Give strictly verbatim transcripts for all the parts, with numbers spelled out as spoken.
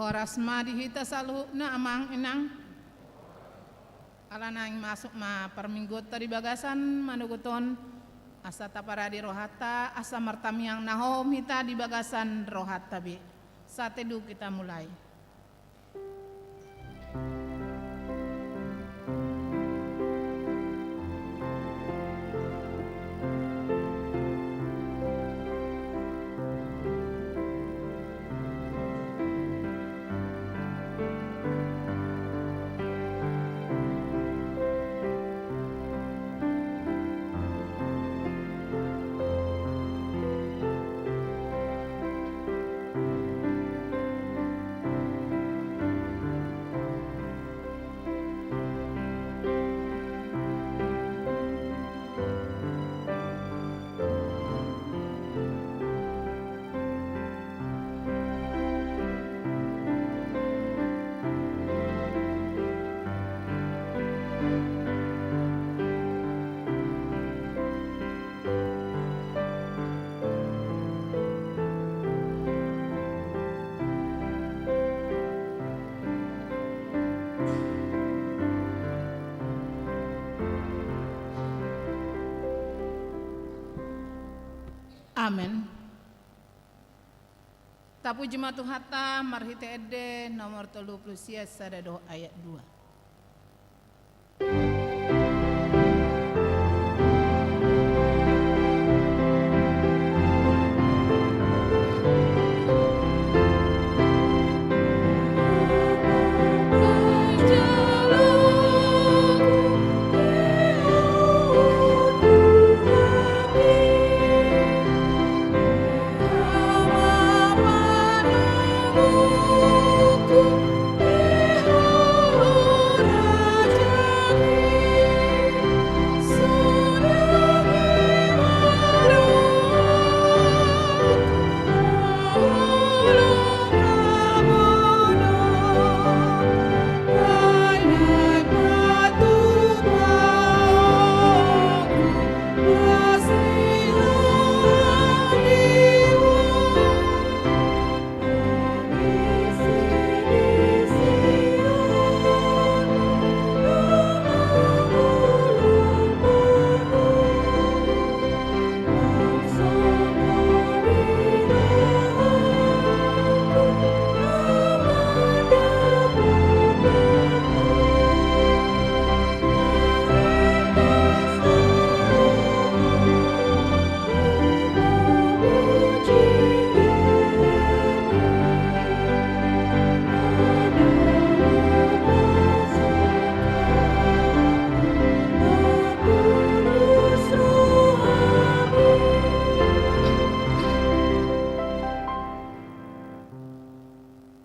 Horas ma di hita saluhutna, amang inang. Ala naeng masuk ma parmingguonta di bagasan manogot on, asa taparade rohanta, asa martamiang na hohom hita di bagasan rohanta be. Satedu kita mulai. Amen. Tapuji ma Tuhanta marhite ende nomor tolu pulu sia sada dohot ayat dua.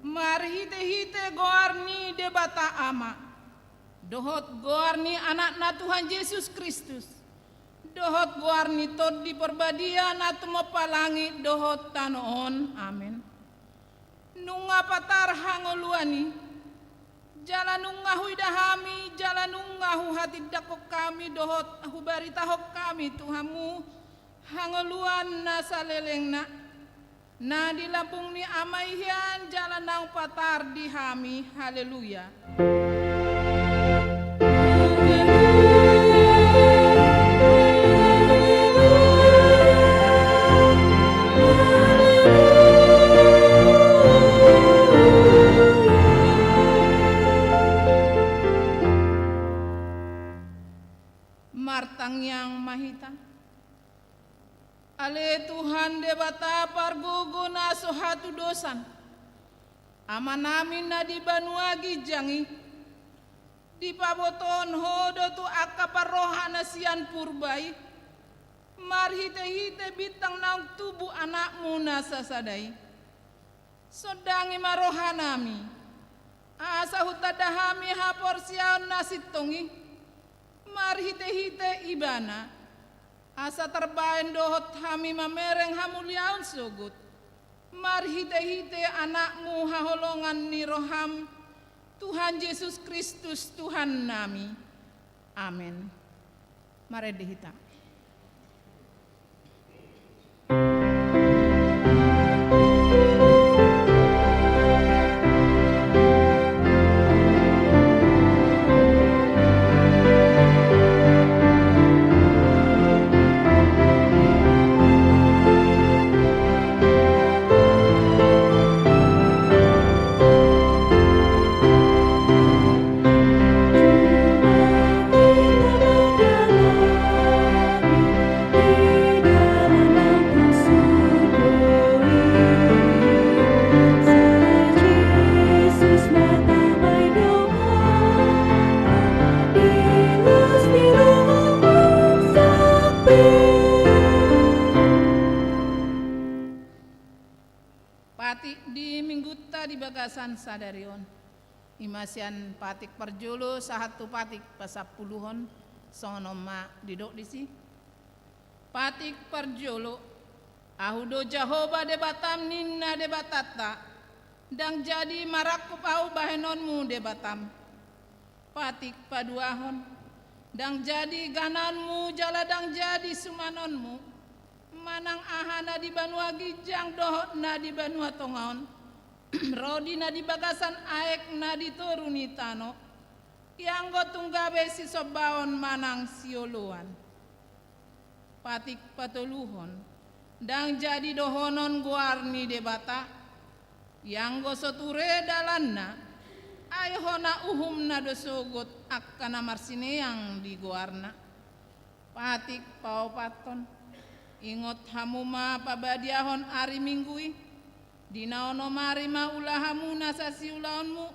Marhitehite goar ni Debata Ama, dohot goar ni Anakna Tuhan Jesus Kristus, dohot goar ni Tondi Parbadia na tumompa langit dohot tano on. Amen. Nunga patar hangoluan i, jala nunga huida hami, jala nunga huhatindangkon hami dohot hubaritahon hami tu hamu hangoluan na salelengna, na di lambung ni Ama i hian jala naung patar di hami. Haleluya. Martangiang ma hita. Ale Tuhan Debata pargogo na so hatudosan, Amanami na di banua ginjang i, dipabotohon Ho do tu angka parroha na sian purba i, marhitehite bintang naung tubu Anakmu na sasada i. Sondangi ma rohanami, asa hutanda hami haporseaon na sintong i, marhitehite Ibana, asa tarbahen dohot hami mamereng hamuliaon sogot, marhitehite Anakmu haholongan ni roham, Tuhan Jesus Kristus Tuhannami. Amen. Marende hita. Di minggunta di bagasan sadari on, i ma sian patik parjolo sahat tu patik pasampuluhon, songon on ma didok disi. Patik parjolo. Ahu do Jahowa Debatam, ninna Debatanta, ndang jadi marangkup Ahu bahenonmu Debatam. Patik paduahon. Ndang jadi ganaonmu jala ndang jadi sumanonmu, manang aha na di banua ginjang dohot na di banua tonga on, ro di na di bagasan aek na di toru ni tano, ianggo tung gabe sisombaon manang sioloan. Patik patoluhon. Ndang jadi dohonon goar ni Debata, ianggo so ture dalanna, ai hona uhumna do sogot angka na marsineang di goarna. Patik paopathon. Ingot hamu ma pabadiahon ari Minggu i, di na onom ari ma ula hamu nasa siulaonmu.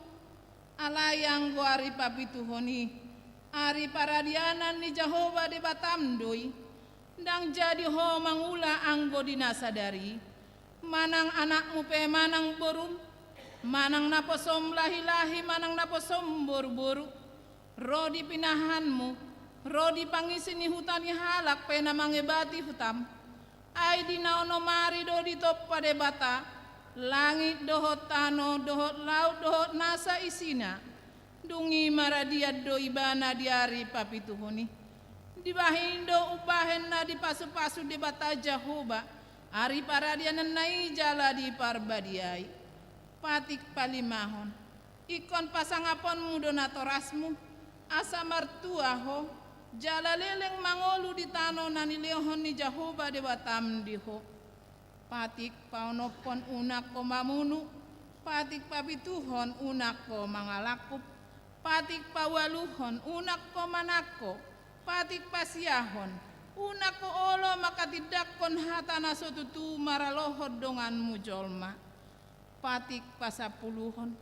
Alai anggo ari papituhon i, ari paradianan ni Jahowa Debatam do i. Ndang jadi ho mangula anggo di na sadari i, manang anakmu pe manang borum, manang naposom lahilahi manang naposom boruboru, ro di pinahanmu, ro di pangisi ni huta ni halak pe na mangebati hutam. Ai di na onom ari do ditompa Debata langit dohot tano dohot laut dohot nasa isina. Dung i maradian do ibana di ari papituhon i. Dibahen do umbahen na dipasupasu Debata Jahowa ari paradiananna i jala diparbadiai. Patik palimahon. Ingkon pasangaponmu do natorasmu, asa martua ho, jala leleng mangolu di tano na nilehon ni Jahowa Debatam di ho. Patik paonomhon. Unang ho mamunu. Patik papituhon. Unang ho mangalangkup. Patik paualuhon. Unang ho manangko. Patik pasiahon. Unang ho olo manghatindanghon hata na so tutu maralohon donganmu jolma. Patik pasampuluhon.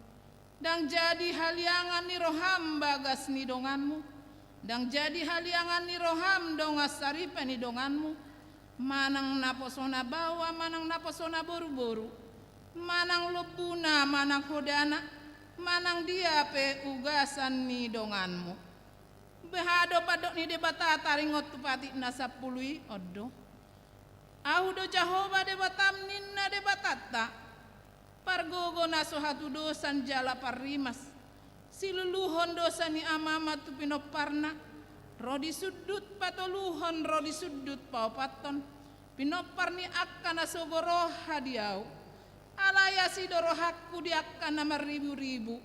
Ndang jadi haliangan ni roham bagas ni donganmu. Ndang jadi haliangan ni roham dongan saripe ni donganmu. Manang naposona baoa manang naposona boruboru, manang lombuna manang hodana, manang dia pe ugasan ni donganmu. Beha do pandok ni Debata taringot tu patik na sampulu i? On do. Ahu do Jahowa Debatam, ninna Debatanta, pargogo na so hatudosan jala parrimas. Siluluhon dosa ni amama tu pinomparna, ro di sundut patoluhon ro di sundut paopathon, pinompar ni angka na sogo roha di ahu. Alai asi do rohangku di angka na marriburibu,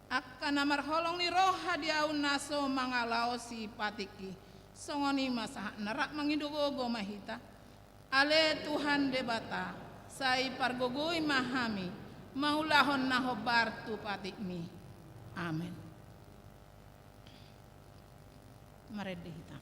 angka na marholong ni roha di ahu na so mangalaosi patik i. Songon i ma sahatna. Rap mangido gogo ma hita. Ale Tuhan Debata, sai pargogoi ma hami mangulahon na hombar tu patikmi. Amen. Marende hita.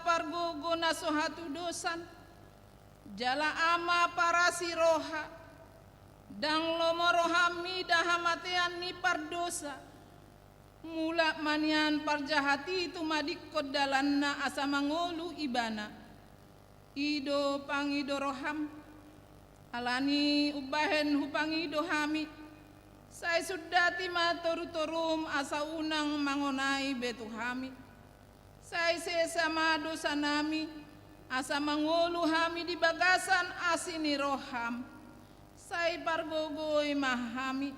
pargogo na so hatudosan, jala Ama parasi roha, ndang lomo roham mida hamatean ni pardosa. Mulak ma nian parjahat i tumadingkon dalanna asa mangolu ibana. I do pangido roham, alani umbahen hupangido hami, sai sundati ma torutorum asa unang mangonai be tu hami. Sai sesa ma dosanami, asa mangolu hami di bagasan asi ni roham. Sai pargogoi ma hami,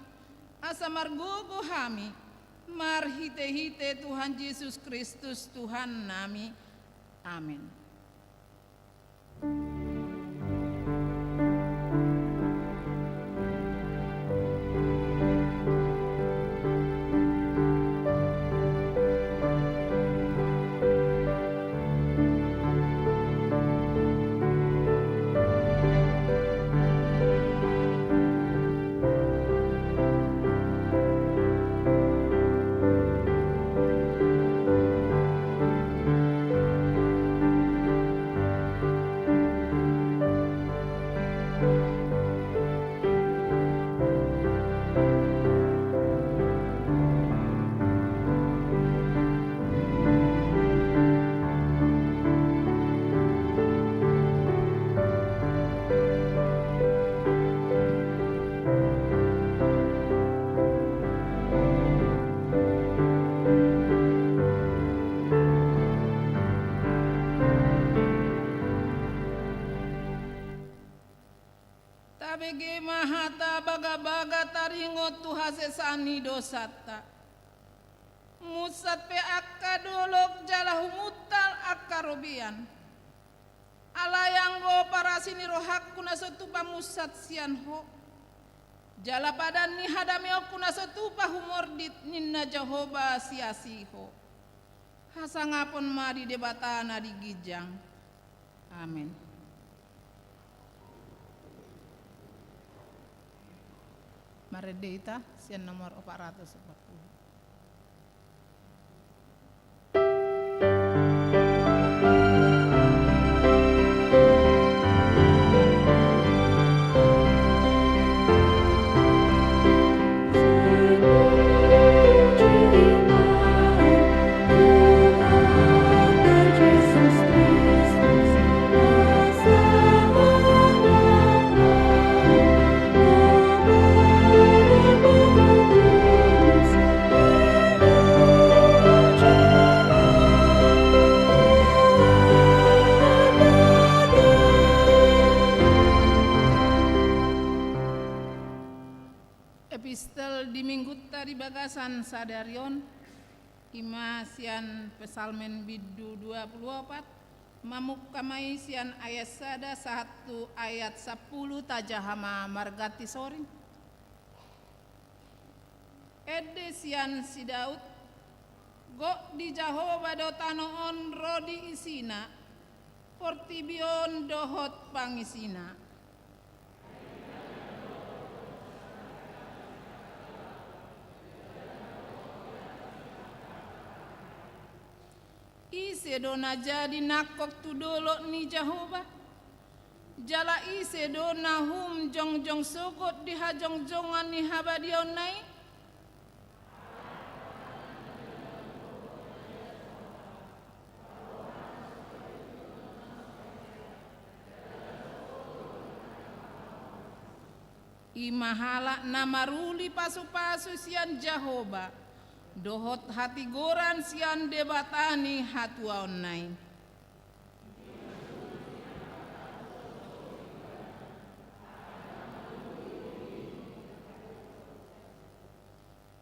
asa margogo hami, marhitehite Tuhan Jesus Kristus Tuhannami. Amen. Tabege ma hata bagabaga taringot tu hasesaan ni dosanta. Munsat pe angka dolok jala humuntal angka robean. Alai anggo parasi ni rohangku na so tupa munsat sian Ho, jala padan ni hadameonku na so tupa humordit, ninna Jahowa siasi Ho. Hasangapon ma di Debata na di ginjang. Amen. Marende hita sian nomor opat ratus opat puluh. Epistel di Minggunta di bagasan sadari on, i ma sian Psalmen bindu dua puluh opat, mamungka ma i sian ayat sada sahat tu ayat sampulu, tajaha ma marganti soring. Ende sian si Daud. Gok di Jahowa do tano on ro di isina, portibi on dohot pangisina. Ise do na jadi nangkok tu dolok ni Jahowa? Jala ise do na umjongjong sogot di hajongjongan ni habadiaonna i? I ma halak na maruli pasupasu sian Jahowa, dohot hatigoran sian Debata ni hatuaonna i.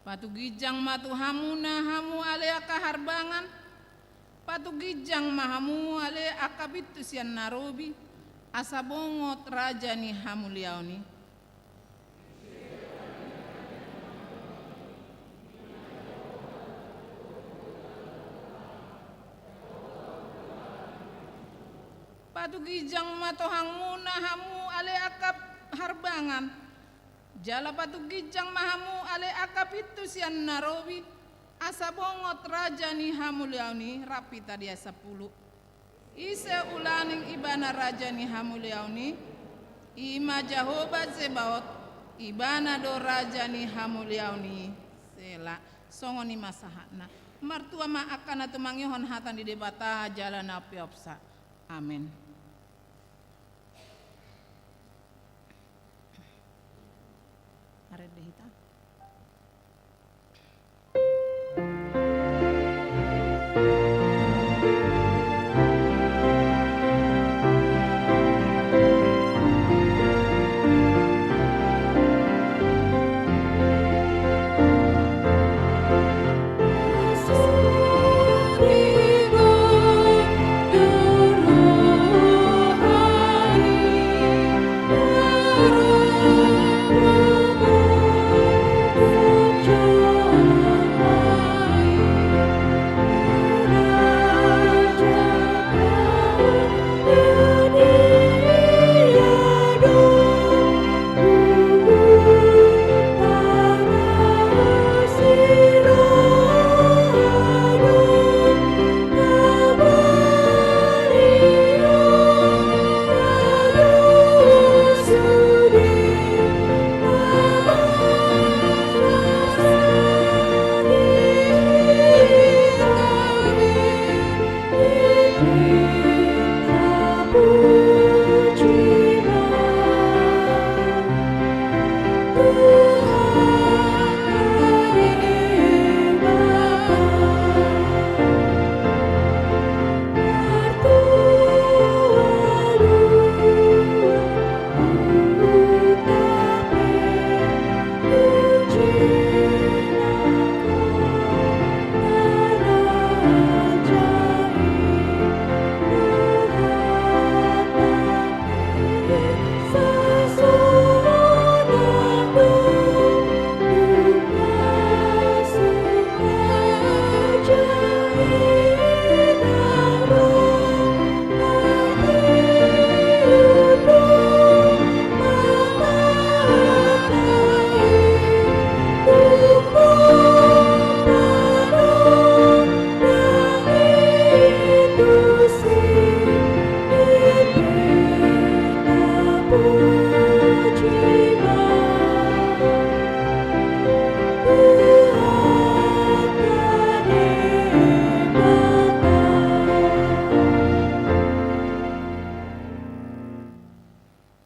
Patuginjang ma tu hamuna, hamu ale angka harbangan. Patuginjang ma hamu ale angka pintu sian na robi, asa bongot raja ni hamuliaon i. Patuginjang ma tohangmuna, hamu ale angka harbangan. Jala patuginjang ma hamu ale angka pintu sian na robi, asa bongot raja ni hamuliaon i. Rap hita di ayat sampulu. Ise ulaning Ibana raja ni hamuliaon i? I ma Jahowa Zebaot, Ibana do raja ni hamuliaon i. Sela. Songon i ma sahatna. Martua ma angka na tumangihon hata ni Debata jala na umpeopsa. Amen. Arende hita.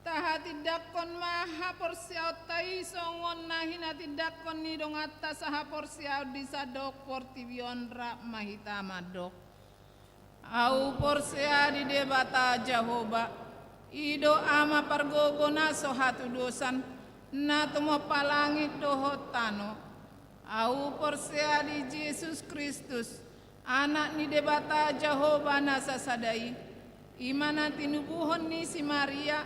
Tahatindangkon ma haporseaonta i songon na hinatindangkon ni donganta sahaporseaon di sandok portibi on, rap ma hita mandok. Ahu porsea di Debata Jahowa, i do Ama pargogo na so hatudosan, na tumompa langit dohot tano. Ahu porsea di Jesus Kristus, Anak ni Debata Jahowa na sasada i, i ma na tinubuhon ni si Maria,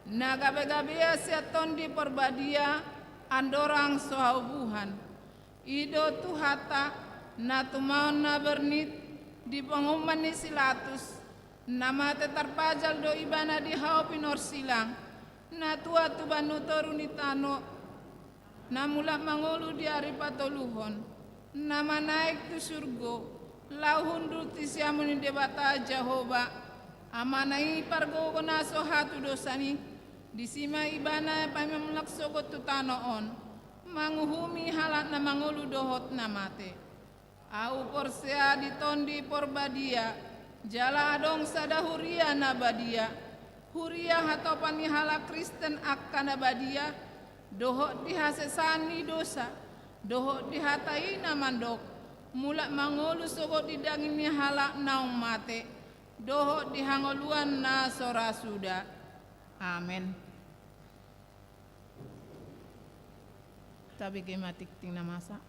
na gabegabean sian Tondi Porbadia, andorang so haubuhan. I do Tuhanta, na tumaon na bernit di panguhuman ni si Latus, na mate tarpajal do Ibana di hau pinorsilang, na tuat tu banua toru ni tano, na mulak mangolu di ari patoluhon, na manaek tu surgo, laho hundul tu siamun ni Debata Jahowa, Amana i pargogo na so hatudosan i, disi ma Ibana paima mulak sogot tu tano on, manguhumi halak na mangolu dohot na mate. Ahu porsea di Tondi Porbadia, jala adong sada huria na badia, huria hatopan ni halak Kristen angka na badia, dohot di hasesaan ni dosa, dohot di hata i na mandok, mulak mangolu sogot di daging ni halak naung mate, dohot di hangoluan na so ra suda. Amen. Tabege ma tingting na masa.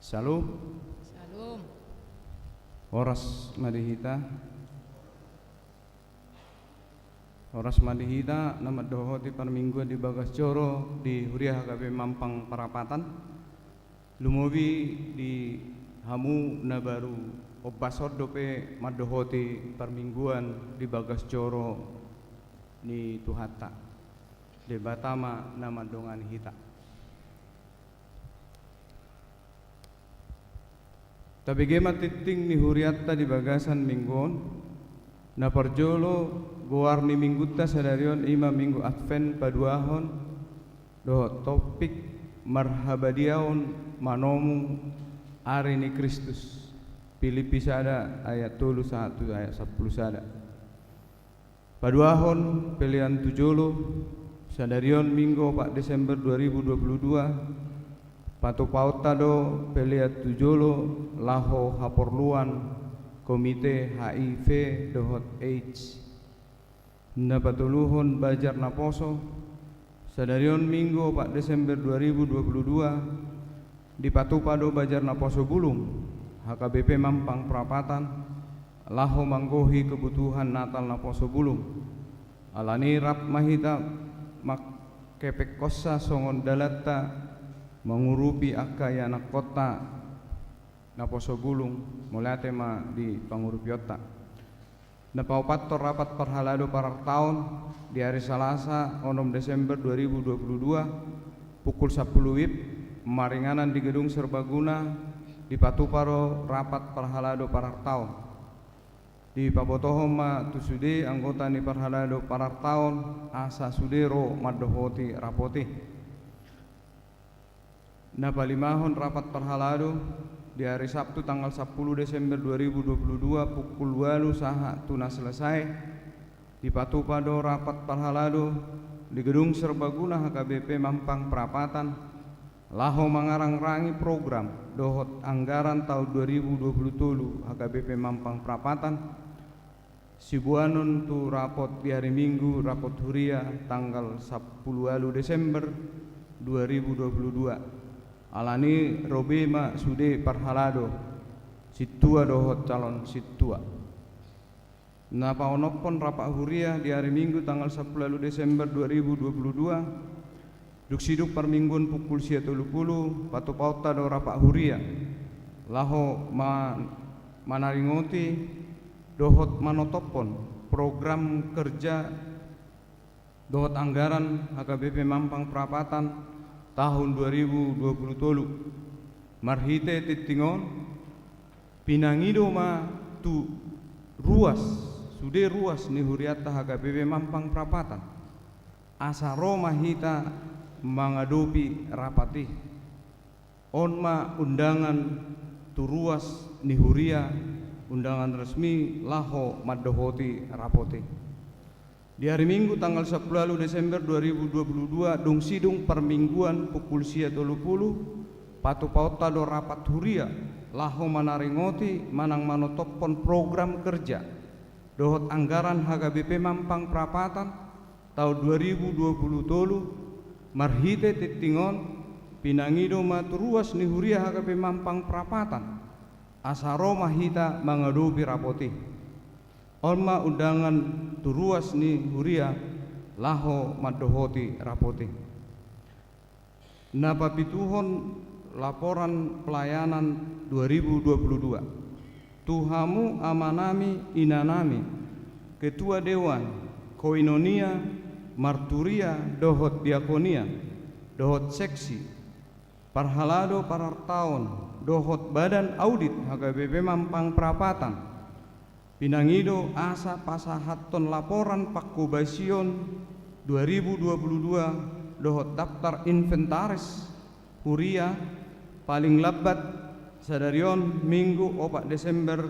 Syalom. Syalom. Horas ma di hita. Horas ma di hita na mandohoti parmingguan di bagas joro di Huria H K B Mampang Parapatan. Lumobi di Hamu na baru ombas on dope mandohoti parmingguan di bagas joro ni Tuhanta. Debata ma na mandongani hita. Tabege ma tingting ni hurianta di bagasan minggu on. Na parjolo, goar ni minggunta sadari on i ma Minggu Advent paduahon dohot topik marhabadiaon manomu ari ni Kristus. Pilippi sada ayat tolu sahat tu ayat sampulu sada. Paduahon pelean tu jolo, sadari on Minggu opat Desember dua ribu dua puluh dua, patupaonta do pelean tu jolo laho haporluan Komite H I V dohot AIDS. Na patoluhon bajar naposo, sadari on Minggu opat Desember dua ribu dua puluh dua, dipatupa do bajar naposo bulung H K B P Mampang Prapatan, laho manggohi kebutuhan Natal naposo bulung. Alani rap ma hita mangkepengkonsa songon dalanta mangurupi angka ianakkonta naposo bulung, mauliate ma di pangurupionta. Na paopathon rapat parhalado parartaon di ari Salasa onom Desember dua ribu dua puluh dua, pukul sampulu WIB, maringanan di Gedung Serbaguna, dipatupa do rapat parhalado parartaon. Dipabotohon ma tu sude anggota ni parhalado parartaon asa sude ro mandohoti rapot i. Na palimahon rapat parhalado di ari Sabtu tanggal sampulu Desember dua ribu dua puluh dua pukul ualu sahat tu na selesai, dipatupa do rapat parhalado di Gedung Serbaguna H K B P Mampang Prapatan, laho mangarangrangi program dohot anggaran taon dua ribu dua puluh tolu H K B P Mampang Prapatan, siboanon tu rapot di ari Minggu, rapot huria tanggal sampulu ualu Desember dua ribu dua puluh dua. Alani ro be ma sude parhalado, sintua dohot calon sintua. Na paonomhon rapat huria di ari Minggu tanggal sampulu ualu Desember dua ribu dua puluh dua, dung sidung parmingguon pukul sia tolu pulu, patupaonta do rapat huria, laho ma-, manaringoti dohot manotophon program kerja dohot anggaran H K B P Mampang Prapatan taon dua ribu dua puluh tolu. Marhite tingting on, pinangido ma tu ruas, sude ruas ni hurianta H K B P Mampang Prapatan, asa ro ma hita mangadopi rapat i. On ma undangan tu ruas ni huria, undangan resmi laho mandohoti rapot i. Di ari Minggu tanggal sampulu ualu Desember dua ribu dua puluh dua, dung sidung parmingguan pukul sia tolu pulu, patupaonta do rapat huria, laho manaringoti manang manotophon program kerja dohot anggaran H K B P Mampang Prapatan taon dua ribu dua puluh tolu. Marhite tingting on, pinangido ma tu ruas ni huria H K B P Mampang Prapatan, asa ro ma hita mangadopi rapot i. On ma undangan tu ruas ni huria laho mandohoti rapot i. Na papituhon, laporan pelayanan dua ribu dua puluh dua. Tu hamu amanami, inanami, ketua dewan, koinonia, marturia dohot diakonia, dohot seksi, parhalado parartaon dohot badan audit H K B P Mampang Prapatan, pinangido asa pasahathon laporan pangkobasion dua ribu dua puluh dua dohot daftar inventaris huria paling lambat sadari on Minggu opat Desember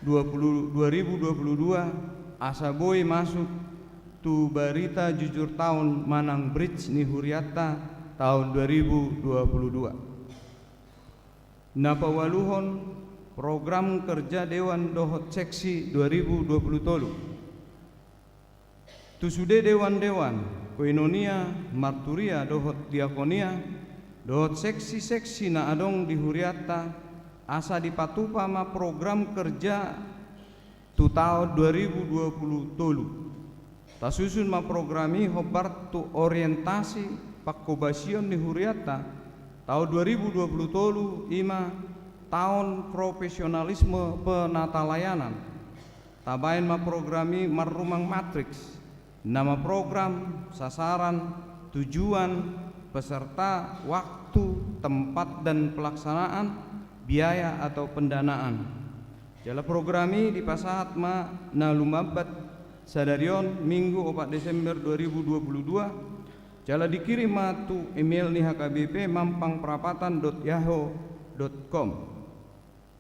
dua puluh, dua ribu dua puluh dua, asa boi masuk tu barita jujur taon manang bridge ni hurianta taon dua ribu dua puluh dua. Na paualuhon, program kerja dewan dohot seksi dua ribu dua puluh tolu. Tu sude dewan-dewan, koinonia, marturia dohot diakonia, dohot seksi-seksi na adong di hurianta, asa dipatupa ma program kerja tu taon dua ribu dua puluh tolu. Tasusun ma program i hombar tu orientasi pangkobasion ni hurianta taon dua ribu dua puluh tolu, i ma Taon profesionalisme penatalayanan. Tabaen ma program i marrumang matriks, nama program, sasaran, tujuan, peserta, waktu, tempat dan pelaksanaan, biaya atau pendanaan. Jala program i dipasahat ma na lumambat sadari on Minggu opat Desember dua ribu dua puluh dua, jala dikirim ma tu email ni H K B P mampang prapatan dot yahoo dot com.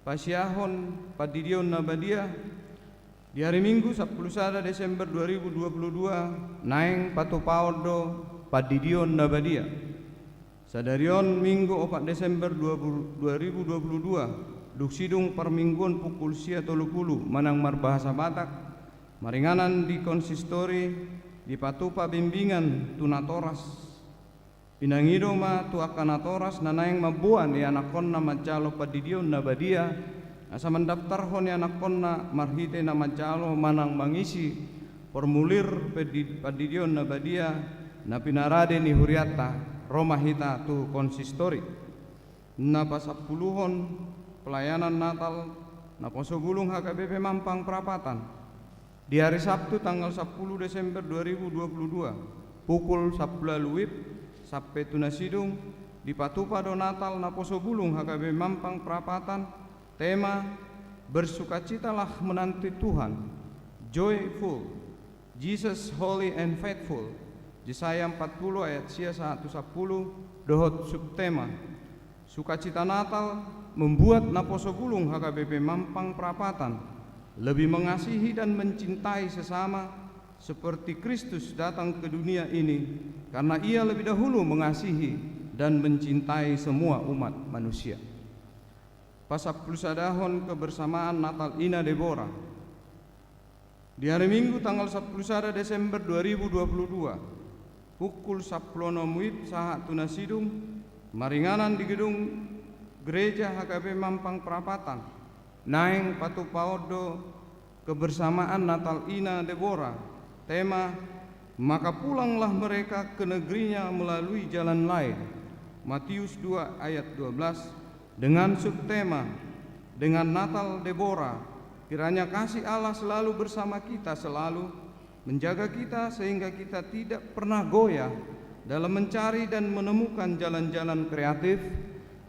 Pasiahon pandidion na badia. Di ari Minggu sampulu sada Desember dua ribu dua puluh dua naeng patupaon do pandidion na badia. Sadari on Minggu opat Desember dua ribu dua puluh dua, dung sidung parmingguon pukul sia tolu pulu manang marbahasa Batak, maringanan di konsistori, dipatupa bimbingan tu natoras. Pinangido ma tu angka natoras na naeng mamboan ianakhonna manjalo pandidion na badia, asa mandaptarhon ianakhonna marhite na manjalo manang mangisi formulir pandi-, pandidion na badia na pinarade ni hurianta. Ro ma hita tu konsistori. Na pasampuluhon pelayanan Natal Naposobulung H K B P Mampang Prapatan. Di ari Sabtu tanggal sampulu Desember dua ribu dua puluh dua, pukul sampulu ualu WIB sampe tu na sidung, dipatupa do Natal Naposobulung H K B P Mampang Prapatan, tema, Bersukacitalah menanti Tuhan, Joyful, Jesus Holy and Faithful, Jesaya empat puluh ayat sia sahat tu sampulu, dohot subtema, Sukacita Natal membuat Naposobulung H K B P Mampang Prapatan lebih mengasihi dan mencintai sesama seperti Kristus datang ke dunia ini, karena Ia lebih dahulu mengasihi dan mencintai semua umat manusia. Pasampulusadahon kebersamaan Natal Ina Debora. Di ari Minggu tanggal sampulu sada Desember dua ribu dua puluh dua, pukul sampulu onom WIB sahat tu na sidung, maringanan di gedung Gereja H K B P Mampang Prapatan, naeng patupaon do kebersamaan Natal Ina Debora, tema, Maka pulanglah mereka ke negerinya melalui jalan lain, Matius dua ayat dua belas, dengan subtema, Dengan Natal Debora, kiranya kasih Allah selalu bersama kita selalu, menjaga kita sehingga kita tidak pernah goyah dalam mencari dan menemukan jalan-jalan kreatif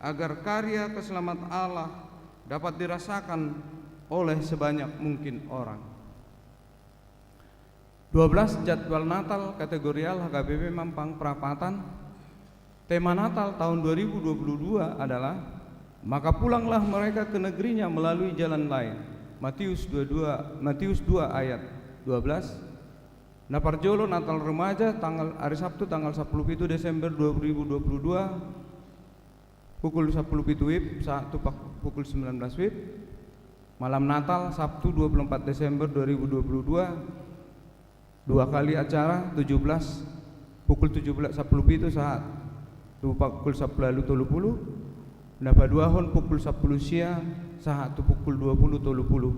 agar karya keselamatan Allah dapat dirasakan oleh sebanyak mungkin orang. Dua belas jadwal Natal kategorial H K B P Mampang Prapatan. Tema Natal tahun dua ribu dua puluh dua adalah, Maka pulanglah mereka ke negerinya melalui jalan lain, Matius dua dua, Matius dua ayat dua belas. Na parjolo Natal Remaja tanggal, ari Sabtu tanggal sampulu pitu Desember dua ribu dua puluh dua, pukul sampulu pitu WIB sahat tu pak-, pukul sembilan belas WIB. Malam Natal, Sabtu dua puluh empat Desember dua ribu dua puluh dua, dua kali acara, tujuh belas, pukul tujuh belas sampulu pitu sahat tu pukul sampulu ualu tolu pulu, na paduahon pukul sampulu sia sahat tu pukul dua pulu tolu pulu.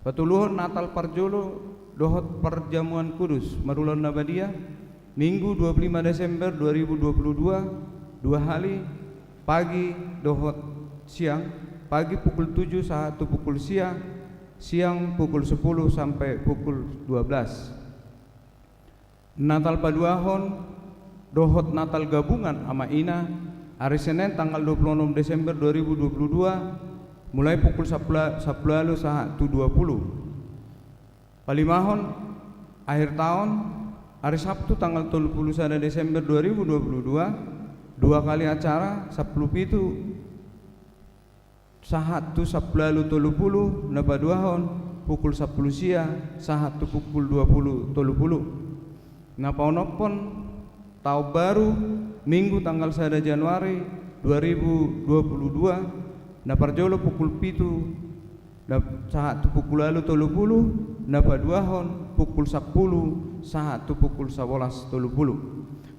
Patoluhon Natal parjolo dohot parjamuan kudus marulaon na badia, Minggu dua puluh lima Desember dua ribu dua puluh dua, dua hali, pagi dohot siang, pagi pukul tujuh sahat tu pukul sia, siang pukul sepuluh sampe pukul dua belas. Natal paduahon dohot Natal gabungan ama ina, ari Senen tanggal dua puluh onom Desember dua ribu dua puluh dua, mulai pukul sampulu, sampulu ualu sahat tu dua pulu. Palimahon, akhir taon, ari Sabtu tanggal tolu puluh sada Desember dua ribu dua puluh dua, dua kali acara, sampulu pitu sahat tu sampulu ualu tolu pulu, na paduahon pukul sampulu sia sahat tu pukul dua pulu tolu pulu. Na paonomhon, taon baru, Minggu tanggal sada Januari dua ribu dua puluh dua, na parjolo pukul pitu, na, sahat tu pukul ualu tolu pulu, na paduahon pukul sampulu sahat tu pukul sabolas tolu pulu.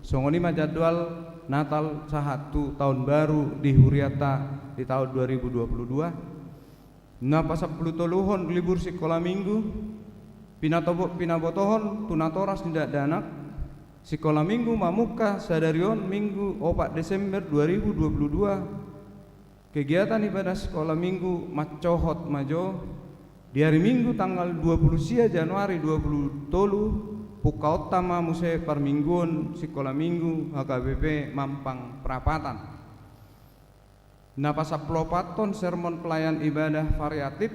Songon i ma jadwal Natal sahat tu taon baru di hurianta di taon dua ribu dua puluh dua. Na pasampulu toluhon libur sikola minggu, pinatobo-, pinabotohon tu natoras ni dakdanak, sikola minggu mamungka sadari on Minggu opat Desember dua ribu dua puluh dua, Kegiatan ibadah sikola minggu mancohot ma jo. Di ari Minggu tanggal dua pulu sia Januari dua pulu tolu, pungkaonta ma muse parmingguon sikola minggu H K B P Mampang Prapatan. Na pasampuluopathon sermon pelayan ibadah variatif,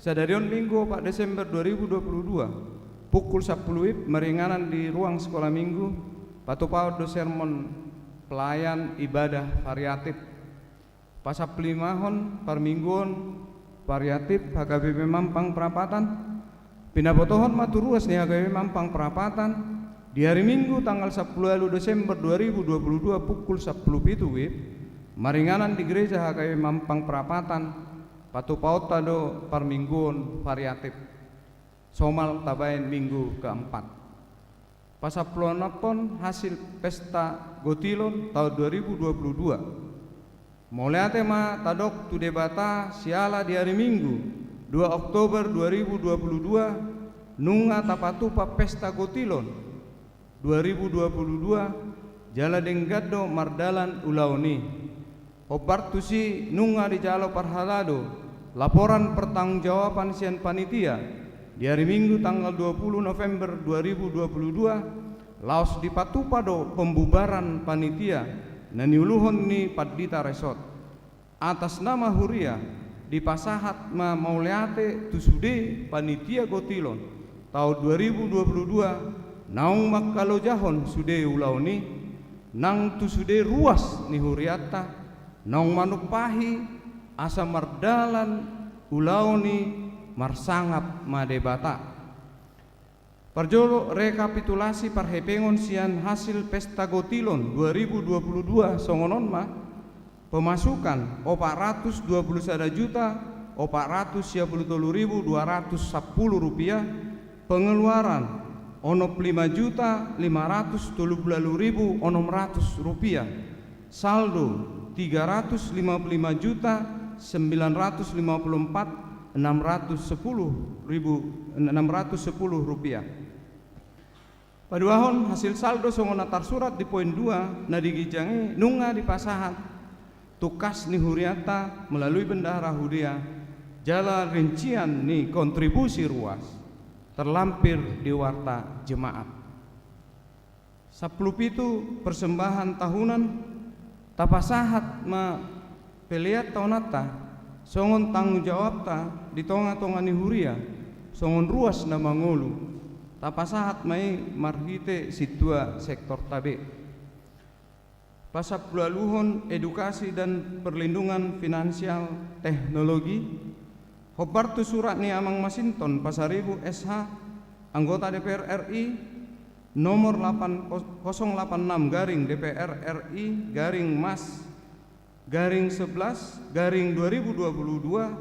sadari on Minggu opat Desember dua ribu dua pulu dua, pukul sampulu WIB maringanan di ruang sikola minggu, patupaon do sermon pelayan ibadah variatif. Pasampululimahon parmingguon variatif H K B P Mampang Prapatan. Pinabotohon ma tu ruas ni H K B P Mampang Prapatan, di ari Minggu tanggal sampulu ualu Desember dua ribu dua pulu dua pukul sampulu pitu WIB, maringanan di gereja H K B P Mampang Prapatan, patupaonta do parmingguon variatif. Somal tabaen minggu keempat. Pasampuluonomhon hasil pesta Gotilon taon dua ribu dua pulu dua. Mauliate ma tadok tu Debata siala di ari Minggu, dua Oktober dua ribu dua pulu dua, nunga tapatupa pesta Gotilon dua ribu dua pulu dua, jala denggan do mardalan ulaon i. Hombar tusi nunga dijalo parhalado laporan pertanggungjawaban sian panitia di ari Minggu tanggal dua pulu November dua ribu dua pulu dua, laos dipatupa do pembubaran panitia na niuluhon ni pandita resort. Atas nama huria, dipasahat ma mauliate tu sude panitia Gotilon taon dua ribu dua pulu dua, naung mangkalojahon sude ulaon i, nang tu sude ruas ni hurianta, naung manumpahi asa mardalan ulaon i. Marsangap ma Debata. Parjolo rekapitulasi parhepengon sian hasil pesta Gotilon dua ribu dua pulu dua songon on ma: pemasukan opat ratus dua pulu sada juta opat ratus sia pulu tolu ribu dua ratus sampulu rupiah, pengeluaran onom pulu lima juta lima ratus tolu pulu ualu ribu onom ratus rupiah, saldo tiga ratus lima pulu lima juta sembilan ratus lima pulu empat enam ratus sepuluh ribu enam ratus sepuluh rupiah. Paduahon, hasil saldo songon na tarsurat di poin dua na di ginjang i nunga dipasahat tu kas ni hurianta melalui bendahara huria, jala rincian ni kontribusi ruas terlampir di warta jemaat. Sampulu pitu, persembahan tahunan. Tapasahat ma pelean tahunanta songon tanggung jawabta di tonga-tonga ni huria songon ruas na mangolu. Tapasahat ma i marhite sintua sektorta be. Pasampuluualuhon, edukasi dan perlindungan finansial teknologi. Hombar tu surat ni Amang Masinton Pasaribu S H, anggota D P R R I, nomor lapan kosong lapan enam garing D P R R I garing Mas garing sebelas garing dua ribu dua puluh dua,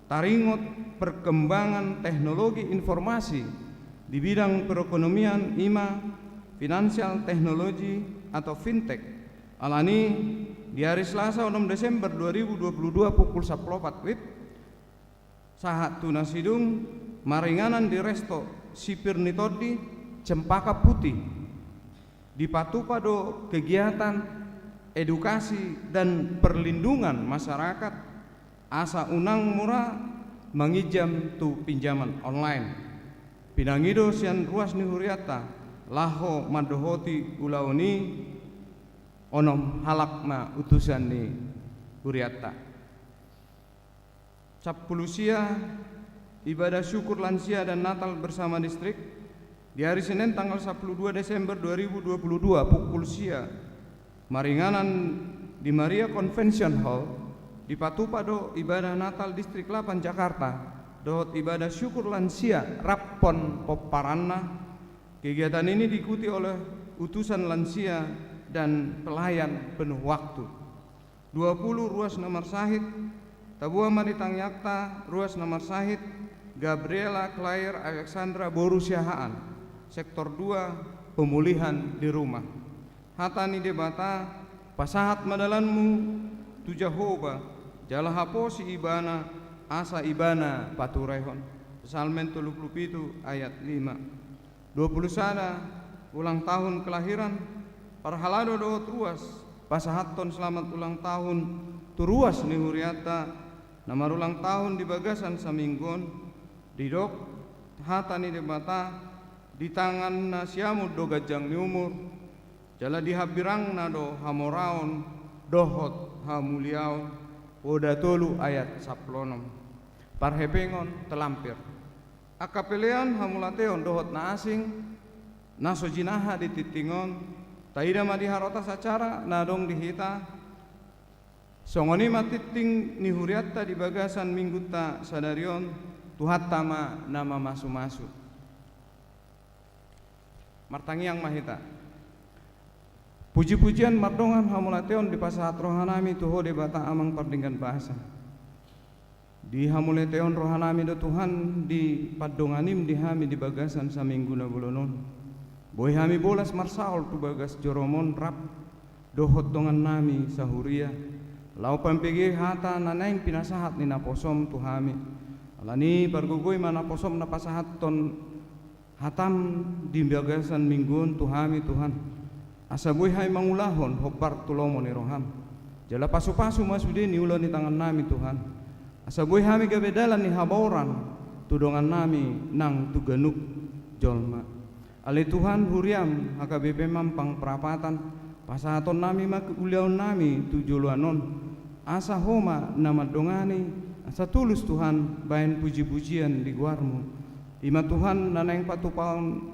taringot perkembangan teknologi informasi di bidang perekonomian, i ma financial technology atau fintech. Alani, di ari Selasa onom Desember dua ribu dua puluh dua pukul sampulu opat WIB, sahat tu na sidung, maringanan di Resto Sipir ni Tondi, Cempaka Putih, dipatupa do kegiatan edukasi dan perlindungan masyarakat asa unang mura manginjam tu pinjaman online. Pinangido sian ruas ni hurianta laho mandohoti ulaon i, onom halak ma utusan ni hurianta. Sampulu sia, ibadah syukur lansia dan Natal bersama distrik. Di hari Senin tanggal sampulu dua Desember dua ribu dua puluh dua pukul sia, maringanan di Maria Convention Hall, dipatupa do ibadah Natal Distrik Lapan Jakarta dohot ibadah syukur lansia rap pomparanna. Kegiatan ini diikuti oleh utusan lansia dan pelayan penuh waktu. Dua pulu ruas na marsahit. Taboan ma di tangiangta ruas na marsahit Gabriela Claire Alexandra boru Siahaan, sektor dua, pemulihan di rumah. Hata ni Debata: Pasahat ma dalanmu tu Jahowa, jala haposi Ibana, asa Ibana paturehon. Psalmen tolu pulu pitu ayat lima. Dua pulu sada, ulang tahun kelahiran. Parhalado dohot ruas pasahathon selamat ulang tahun tu ruas ni hurianta na marulang tahun di bagasan saminggu on, didok hata ni Debata, di tanganna siamun do ganjang ni umur, jala di hambirangna do hamoraon dohot hamuliaon. Poda tolu ayat sampulu onom. Parhepengon telampir. Angka pelean, hamauliateon dohot na asing na so jinaha di tingting on, taida ma di harotas acara na adong di hita. Songon i ma tingting ni hurianta di bagasan minggunta sadari on, Tuhanta ma na mamasumasu. Martangiang ma hita. Pujipujian mardongan hamauliateon dipasahat rohanami tu Ho Debata Amang pardenggan basa. Dihamauliateon rohanami do Tuhan di pandonganim di hami di bagasan saminggu na bolon on. Boi hami bolas marsaor tu bagas jorom on rap dohot dongannami sahuria, laho pambege hata na naeng pinasahat ni naposom tu hami. Alani i pargogoi ma naposom na pasahathon hatam di bagasan minggu on tu hami, Tuhan, asa boi hami mangulahon hombar tu lomo ni roham. Jala pasupasu ma sude niula ni tangannami, Tuhan, asa boi hami gabe dalan ni habaoran tu dongannami nang tu ganup jolma. Ale Tuhan, huriam H K B P Mampang Prapatan, pasahatonnami ma ulaonnami tu joloan on, asa Ho ma na mandongani, asa tulus, Tuhan, baen pujipujian di goarmu. I ma, Tuhan, na naeng patupahon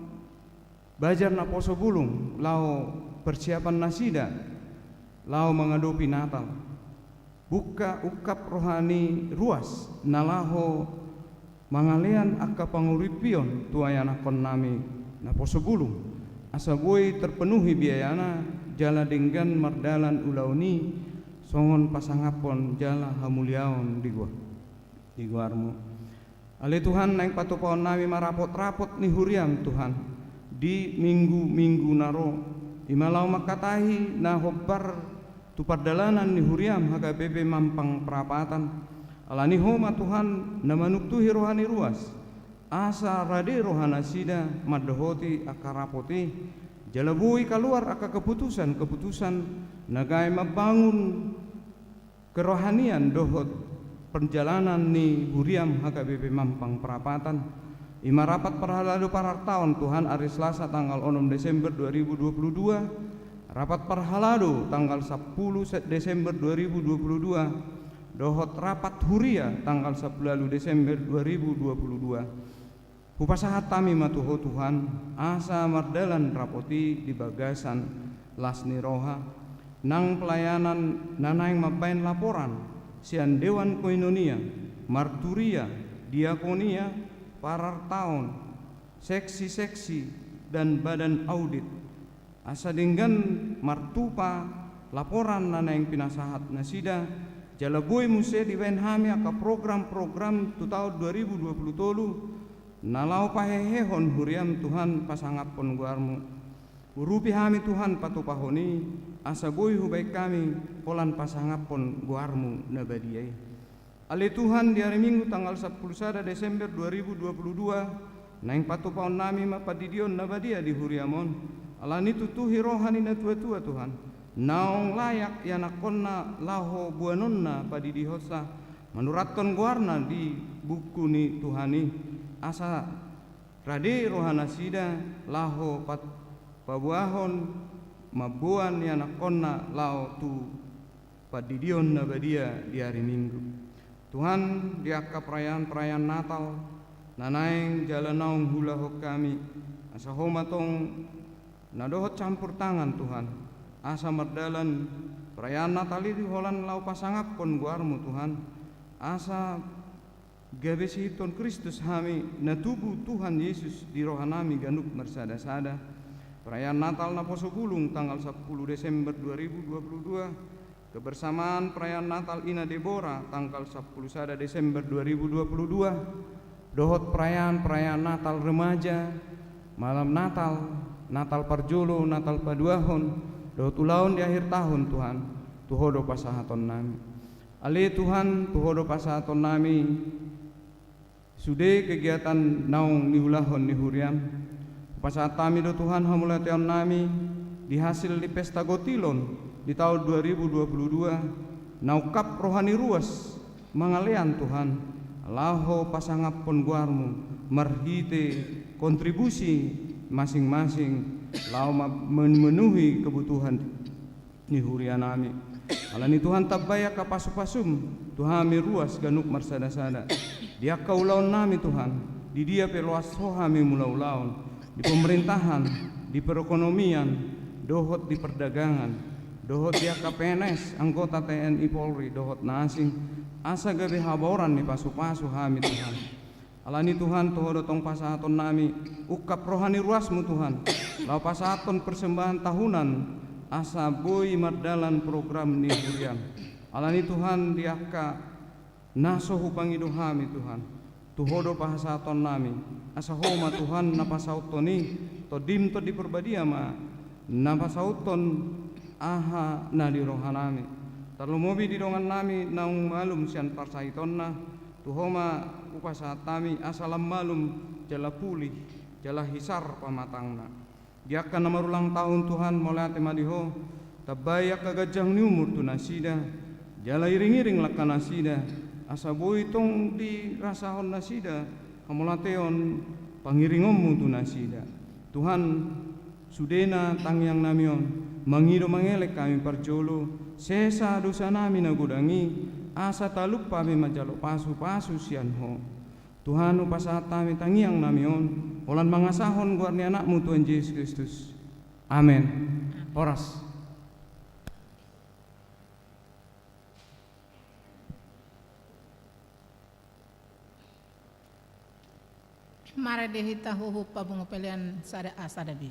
bazar naposo bulung laho persiapan nasida laho mangadopi Natal. Buka ungkap roha ni ruas na laho mangalean angka panguripion tu ianakkonnami naposo bulung, asa boi terpenuhi biayana jala denggan mardalan ulaon i songon pasangaphon jala hamuliaon di goar, di goarmu. Ale Tuhan, naeng patupahonnami ma rapot-rapot ni huriam, Tuhan, di minggu-minggu na ro, i ma laho mangkatahi na hombar tu pardalanan ni huriam H K B P Mampang Prapatan. Alani Ho ma, Tuhan, na manuktuhi roha ni ruas, asa rade rohanasida mandohoti angka rapot i, jala boi kaluar angka keputusan-keputusan na gabe mambangun kerohanian dohot perjalanan ni huriam H K B P Mampang Prapatan. I ma rapat parhalado parartaon, Tuhan, ari Selasa tanggal onom Desember dua ribu dua puluh dua, rapat parhalado tanggal sampulu se-, Desember dua ribu dua puluh dua, dohot rapat huria tanggal sampulu ualu Desember dua ribu dua puluh dua. Hupasahat hami ma tu Ho, Tuhan, asa mardalan rapot i di bagasan las ni roha, nang pelayanan na naeng mambaen laporan sian Dewan Koinonia, marturia, diakonia, parartaon, seksi-seksi, dan badan audit, asa denggan martupa laporan na naeng pinasahat nasida, jala boi muse dibaen hami angka program-program tu taon dua ribu dua puluh tolu, na laho pahehehon huriam, Tuhan, pasangaphon goarmu. Urupi hami, Tuhan, patupahon i, asa boi hubaen hami holan pasangaphon goarmu na badia i. Ale Tuhan, di ari Minggu tanggal sampulu sada Desember dua ribu dua puluh dua, naeng patupahonnami ma pandidion na badia di huriam on. Alani i tutuhi roha ni natua-tua, Tuhan, naung layak ianakkonna laho boanonna padidihonsa, manurathon goarna di buku ni Tuhan i, asa rade rohanasida laho pat-, paboahon mamboan ianakkonna laho tu pandidion na badia di ari Minggu. Tuhan, di angka perayaan-perayaan Natal na naeng jala naung huulahon hami, asa Ho ma tong na dohot campur tangan, Tuhan, asa mardalan perayaan Natal i di holan laho pasangaphon goarmu, Tuhan, asa gabe sihiton Kristus hami na tubu Tuhan Yesus di rohanami ganup marsada-sada. Perayaan Natal naposo bulung tanggal sampulu Desember dua ribu dua puluh dua, kebersamaan perayaan Natal Ina Debora tanggal sampulu sada Desember dua ribu dua puluh dua, dohot perayaan-perayaan Natal remaja, malam Natal, Natal parjolo, Natal paduahon, dohot ulaon di akhir tahun, Tuhan, tu Ho do pasahatonnami. Ale Tuhan, tu Ho do pasahatonnami sude kegiatan naung niulahon ni huriam. Hupasahat hami do, Tuhan, hamauliateonnami di hasil ni pesta gotilon di taon dua ribu dua puluh dua, na ungkap roha ni ruas mangalean Tuhan, laho pasangaphon goarmu marhite kontribusi masing-masing, laho ma-, memenuhi kebutuhan ni huria nami. Alani Tuhan, tambai angka pasu-pasum tu hami ruas ganup marsada-sada. Di angka ulaon nami Tuhan, di dia pe loas Ho hami mangula ulaon, di pemerintahan, di perekonomian, dohot di perdagangan, dohot di angka P N S, anggota T N I Polri, dohot na asing, asa gabe habaoran ni pasu-pasu hami Tuhan. Alani Tuhan, tu Ho do tong pasahaton nami, ungkap roha ni ruasmu Tuhan, laho pasahathon persembahan tahunan, asa boi mardalan program ni huriam. Alani Tuhan, di angka na so hupangido hami Tuhan, tu Ho do pasahaton nami, asa Ho ma Tuhan na pasauthon i, Tondim Tondi Parbadia ma na pasauthon aha na di roha nami. Tarlumobi di dongan nami naung malum sian parsahitonna, tu Ho ma hupasahat hami asa lam malum jala pulih jala hisar pamatangna. Di angka na marulang tahun Tuhan, mauliate ma di Ho, tambai angka ganjang ni umur tu nasida, jala iring-iring langka nasida, asa boi tong dirasahon nasida hamauliateon pangiringonmu tu nasida. Tuhan, sudena tangiang nami on, mangido mangelek hami parjolo, sesa dosa nami na godang i, asa talup hami manjalo pasu-pasu sian Ho. Tuhan, hupasahat hami tangiang nami on, holan mangasahon goar ni Anakmu Tuhan Jesus Kristus. Amen. Horas. Marende hita huhut pabungo pelean sada A sada B.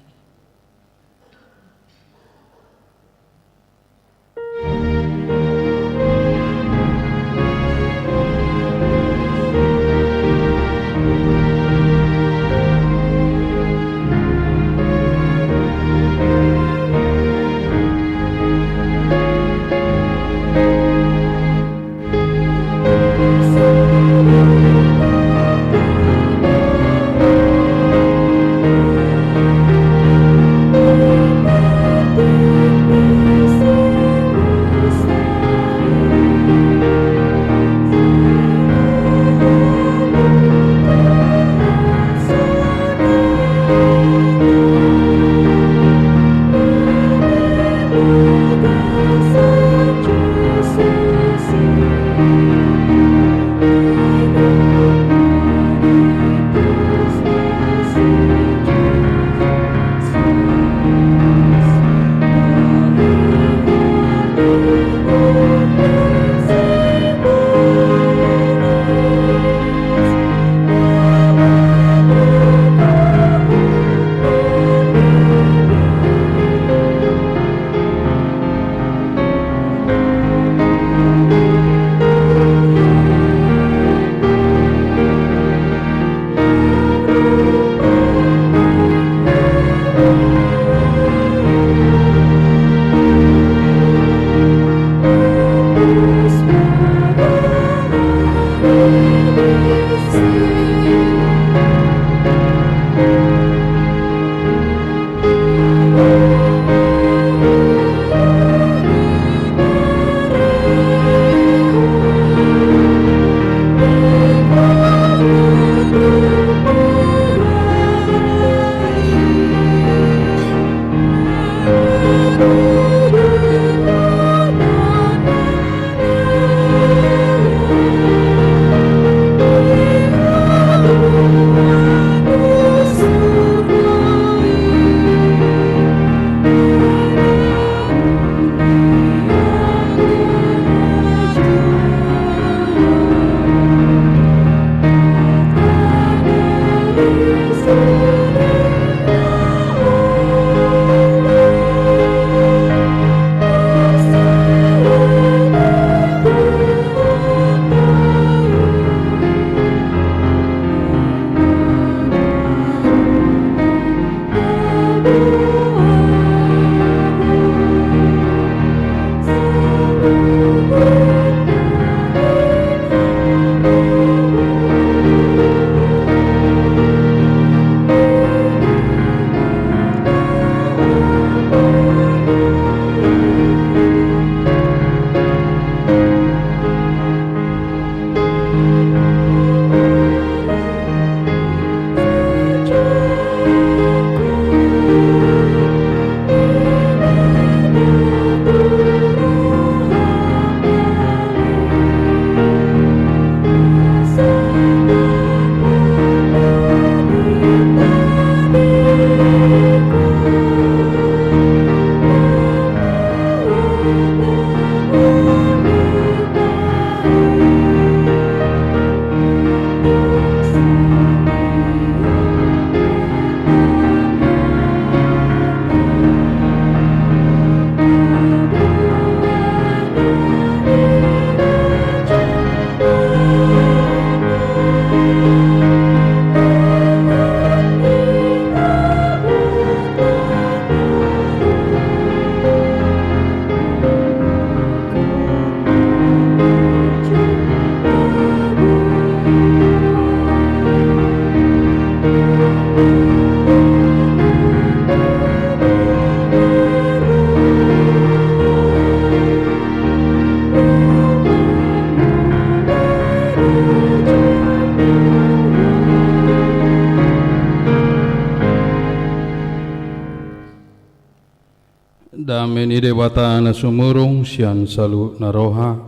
Dame ni Debata na sumurung sian saluhutna roha,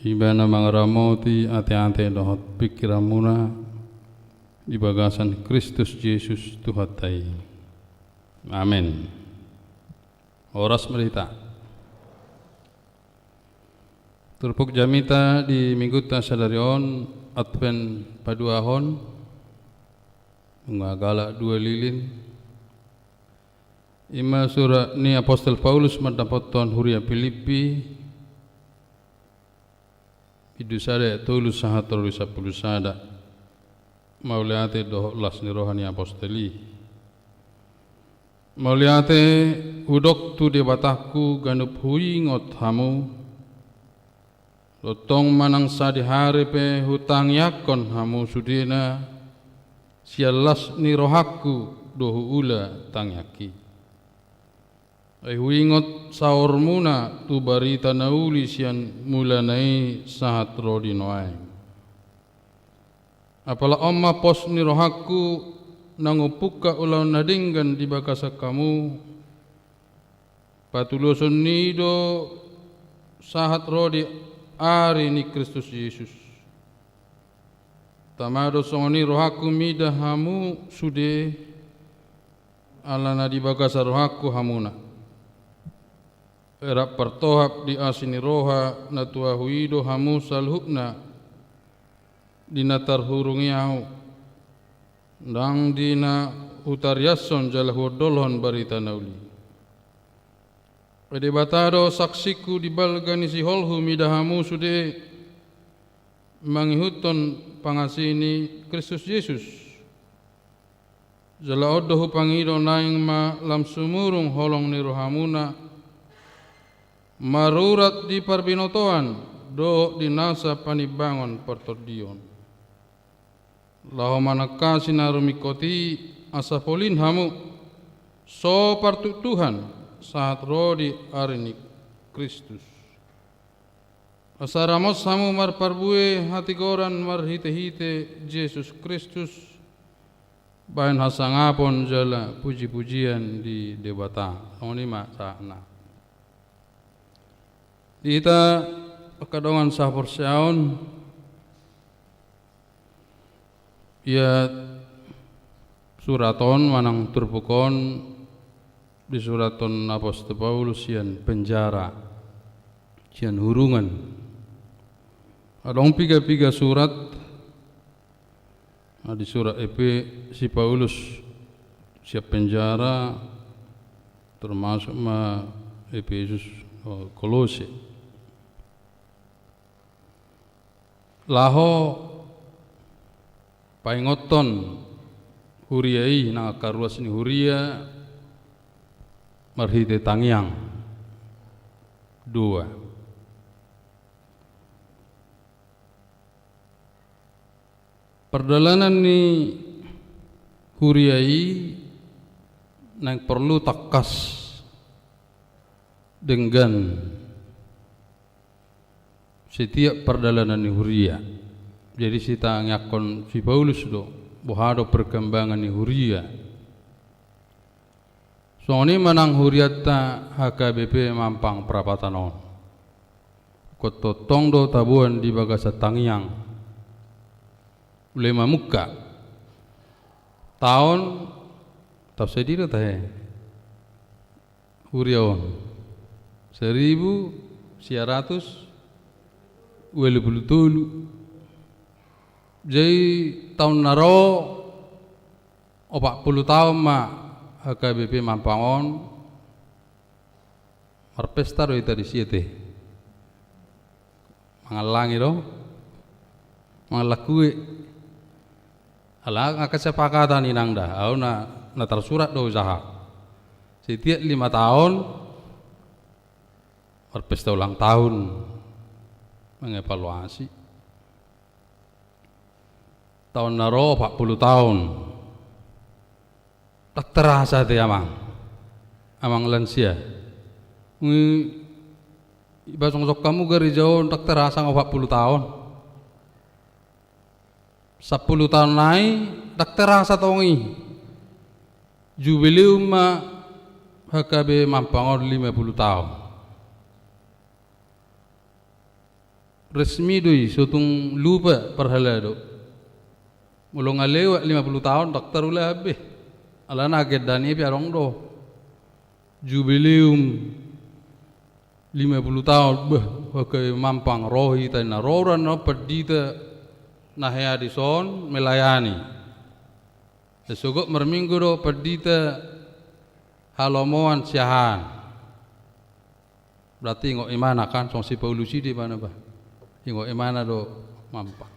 Ibana mangaramoti ateate dohot pingkiranmuna di bagasan Kristus Jesus Tuhanta i. Amen. Horas ma di hita. Turpuk jamita di Minggunta sadari on, Advent paduahon, nunga galak dua lilin. I ma surat ni apostel Paulus mandapothon huria Pilippi, bindu sada ayat tolu sahat ro di sampulu sada. Mauliate dohot las ni roha ni apostel i. Mauliate hudok tu Debatangku ganup huingot hamu, dohot tong manang sadihari pe hutangiangkon hamu sudena, sian las ni rohangku do huula tangiangki. Ai huingot saormuna tu barita na uli sian mulana i sahat ro di nuaeng. Apala on ma pos ni rohangku, nang umpungka ulaon na denggan di bagasan hamu, patulosonni do sahat ro di ari ni Kristus Jesus. Tama do songon i rohangku mida hamu sude, ala na di bagasan rohangku hamuna. Rap partohap di asi ni roha na tu ahu i do hamu saluhutna di na tarhurung i ahu, nang di na hutariashon jala huondolhon barita na uli. Ai Debata do saksingku di balga ni siholhu mida hamu sude mangihuthon pangasi ni Kristus Jesus. Jala on do hupangido naeng ma lam sumurung holong ni rohamuna, marurat di parbinotoan dohot di nasa panimbangon partondion, laho manangkasi na rumingkot i, asa polin hamu so partuktuhan sahat ro di ari ni Kristus. Asa ramos hamu marparbue hatigoran marhitehite Jesus Kristus, bahen hasangapon jala pujipujian di Debata. Songon i ma sahatna. Di hita angka dongan sahaporseaon, ia surat on manang turpuk on disurathon apostel Paulus sian penjara, sian hurungan. Adong piga-piga surat, nah, disurat Epe-, si Paulus sian penjara, termasuk ma Epesus, oh, Kolose. Laho paingothon huria i, nang angka ruas ni huria marhite tangiang. Dua. Pardalanan ni huria i naeng porlu tangkas denggan setiap pardalanan ni huria. Jadi sitangiangkon si Paulus do, boha do perkembangan ni huria. Songon i ma nang hurianta H K B P Mampang Prapatan on. Ingkon tongtong do taboan di bagasan tangiang. Ule mamungka. Taon, taon sadiri tahe. Huria on. Seribu sia ratus ualu pulu tolu. Jadi taon na ro opat pulu taon ma H K B P Mampang on. Marpesta do hita disi ate. Mangallangi do. Mangallang kue. Ala angka kesepakatan inang da. Au na, na tarsurat do usaha. Setiap lima taon marpesta ulang tahun. Mengevaluasi. Taon na ro opat pulu taon. Ndang terasa ate amang. Amang lansia. Ngi-, iba songon hamu gareja on ndang terasa nga opat pulu taon. Sampulu taon nai ndang terasa tong i. Jubileum ma H K B Mampang on lima puluh taon. Resmi do i, so tung lupa parhalado. Molo nga lewat lima puluh taon, ndang tarulahan be. Alana agenda ni i pe adong do. Jubileum lima puluh taon, bah, H K B Mampang, ro hita ninna, ro do annon pandita na hea dison melayani. Sogot marminggu do pandita halomoan siahaan. Berarti ingot imana kan, songon si Paulus i do ibana bah. Ingot imana do Mampang.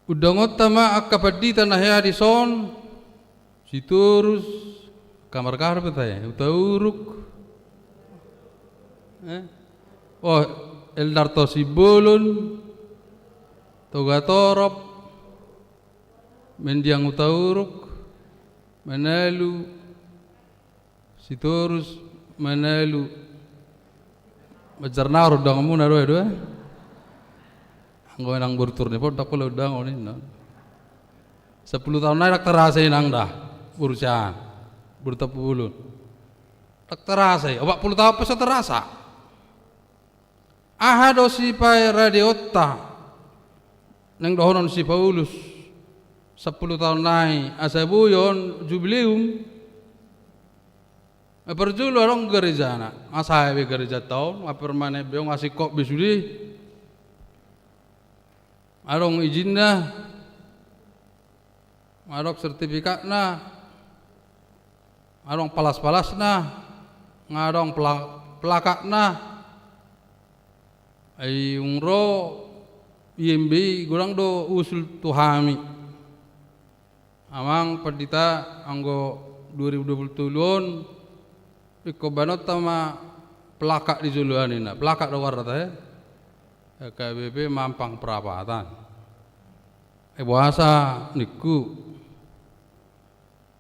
Undangonta ma angka pandita na hea dison, Sitorus, angka marga aha do pe tahe, Hutauruk, eh? Oh, Eldarto Simbolon, Togatorop, Mendiang Hutauruk, Manalu, Sitorus, Manalu. Banjarnahor undangonmuna do, do, eh? Anggo inang boru Turnip on ndang pola undangon ninna. Sampulu taon nai ndang tarasa inang da, boru siahaan, boru Tampubolon. Ndang tarasa i, opat pulu taon pe so tarasa. Aha do sipaeradeonta, naeng dohonon si Paulus, sampulu taon nai asa boi on jubileum? Parjolo adong garejana, nga sae be garejanta on, nga permanen be on, nga singkop be sude. Adong izinna, adong sertifikatna, adong palas-palasna, nga adong pla-, plakatna. Ai dung ro I M B I godang do usul tu hami. Amang pandita, anggo dua ribu dua pulu tolu on, ingkon baenonta ma plakat di joloan ninna. Plakat do goarna tahe, eh? H K B P Mampang Prapatan. Eh, boasa ningku?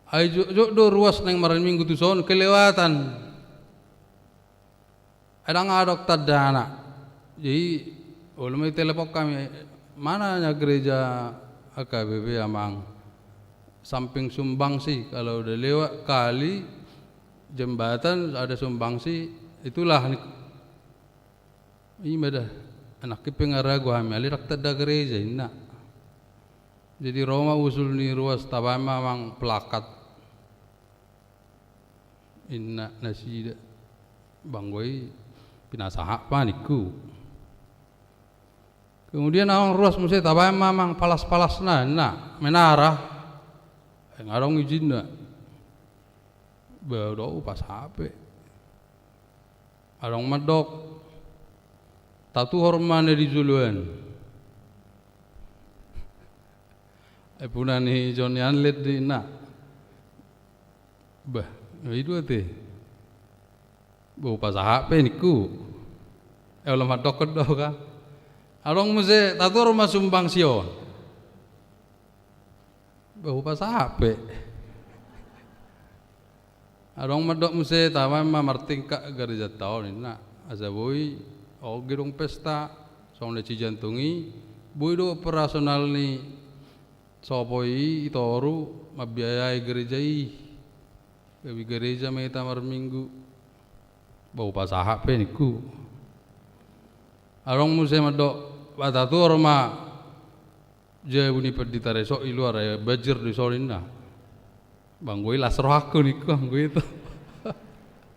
Ai jotjot do ruas naeng marminggu tuson kelewatan. Ai ndang adong tandana. Jadi, olo ma ditelepon hami, mana gereja H K B P, Amang? Samping sumbangsi, kalau udah lewat kali jembatan ada sumbangsi, itulah ni-, ima da. Anak i pe nga ragu hami, alai ndang tanda gereja, inna. Jadi ro ma usul ni ruas, tabaen ma, Amang, plakat. Inna nasida. Bah, anggo i pinasahat ma ningku. Kemudian adong ruas muse, tabaen ma, Amang, palas-palasna, inna, menara. Ai nga adong izinna. Bah, do hupasahat pe. Adong mandok, tatuhor ma na di joloan. Ai puna ni Joni Anlet do, inna. Bah, i do ate. Bah, hupasahat pe ningku. Eh, olo mandokkon do kan. Adong muse, tatuhor ma sumbangsi on. Bah, hupasahat pe. Adong mandok muse, tabaen ma martingkat gerejanta on, inna. Asa boi, on gedung pesta, songon na Cijantung i, boi do operasional ni sopo i, i toru, mambiayai gereja i. Gabe gereja ma hita marminggu. Bah, hupasahat pe ningku. Adong muse mandok, bah, tatuhor ma jabu ni pandita resort i luar, eh, banjir do dison, inna. Bah, anggo i las rohangku ningku, anggo i tu.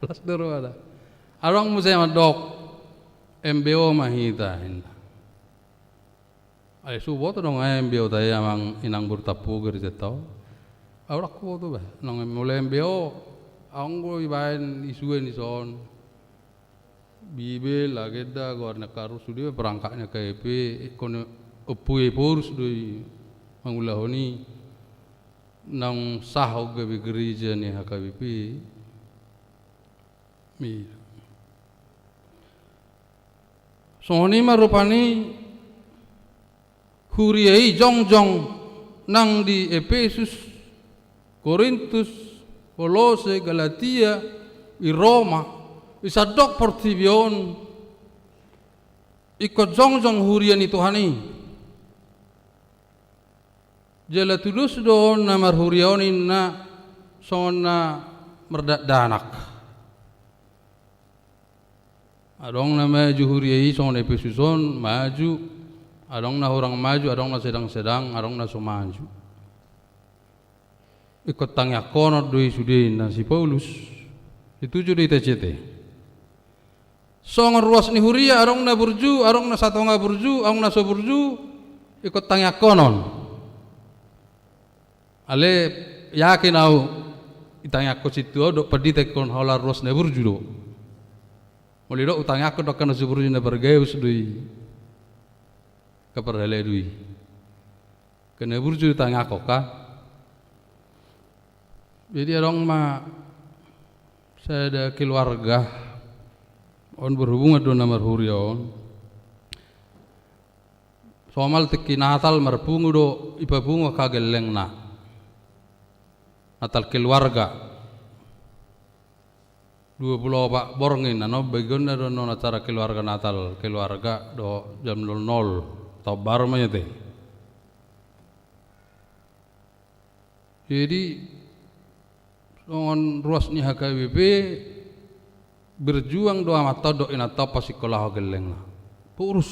Las do rohana. Adong muse mandok, M B O ma hita, inna. Ai so huboto do nga M B O ta i, Amang, inang boru Tampubolon, gerejanta on? Au ndang huboto bah. Nang mulai M B O, anggo ibaen isuan dison, Bibel, agenda, goar ni angka ru, sude ma perangkat ni H K B P, ingkon Ompu Ephorus do i mangulahon i. Naung sah on gabe gereja ni H K B P. Iya. Songon i ma rupani huria i jongjong nang di Epesus, Korintus, Kolose, Galatia, i Roma, i sandok portibi on, ingkon jongjong huria ni Tuhan i. Jala tudos do on na marhuria on, inna, songon na mardakdanak. Adong na maju huria i songon Epesus on, maju, adong na hurang maju, adong na sedang-sedang, adong na so maju. Ingkon tangiangkonon do i sude, ninna si Paulus. Dituju do i tu hita ate. Songon ruas ni huria, adong na burju, adong na satonga burju, adong na so burju, ingkon tangiangkonon. Ale yakin ahu, itangiangkon sintua ahu dohot pandita ingkon holan ruas na burju do. Molo didok hutangiangkon do angka na so burju, na pargayus do i. Angka parhalado i. Angka na burju do itangiangkon, kan? Jadi adong ma sada keluarga on, berhubungan do na marhuria on. Somal tingki Natal marpungu do, ipapungu angka gellengna. Natal keluarga. Dua pulu opat borngin, na on bagionna do on acara keluarga, Natal keluarga do jam nol nol. Taon baru ma i ate. Jadi songon ruas ni H K B P, berjuang do amanta on dohot inanta on pasingkolahon gellengna. Torus.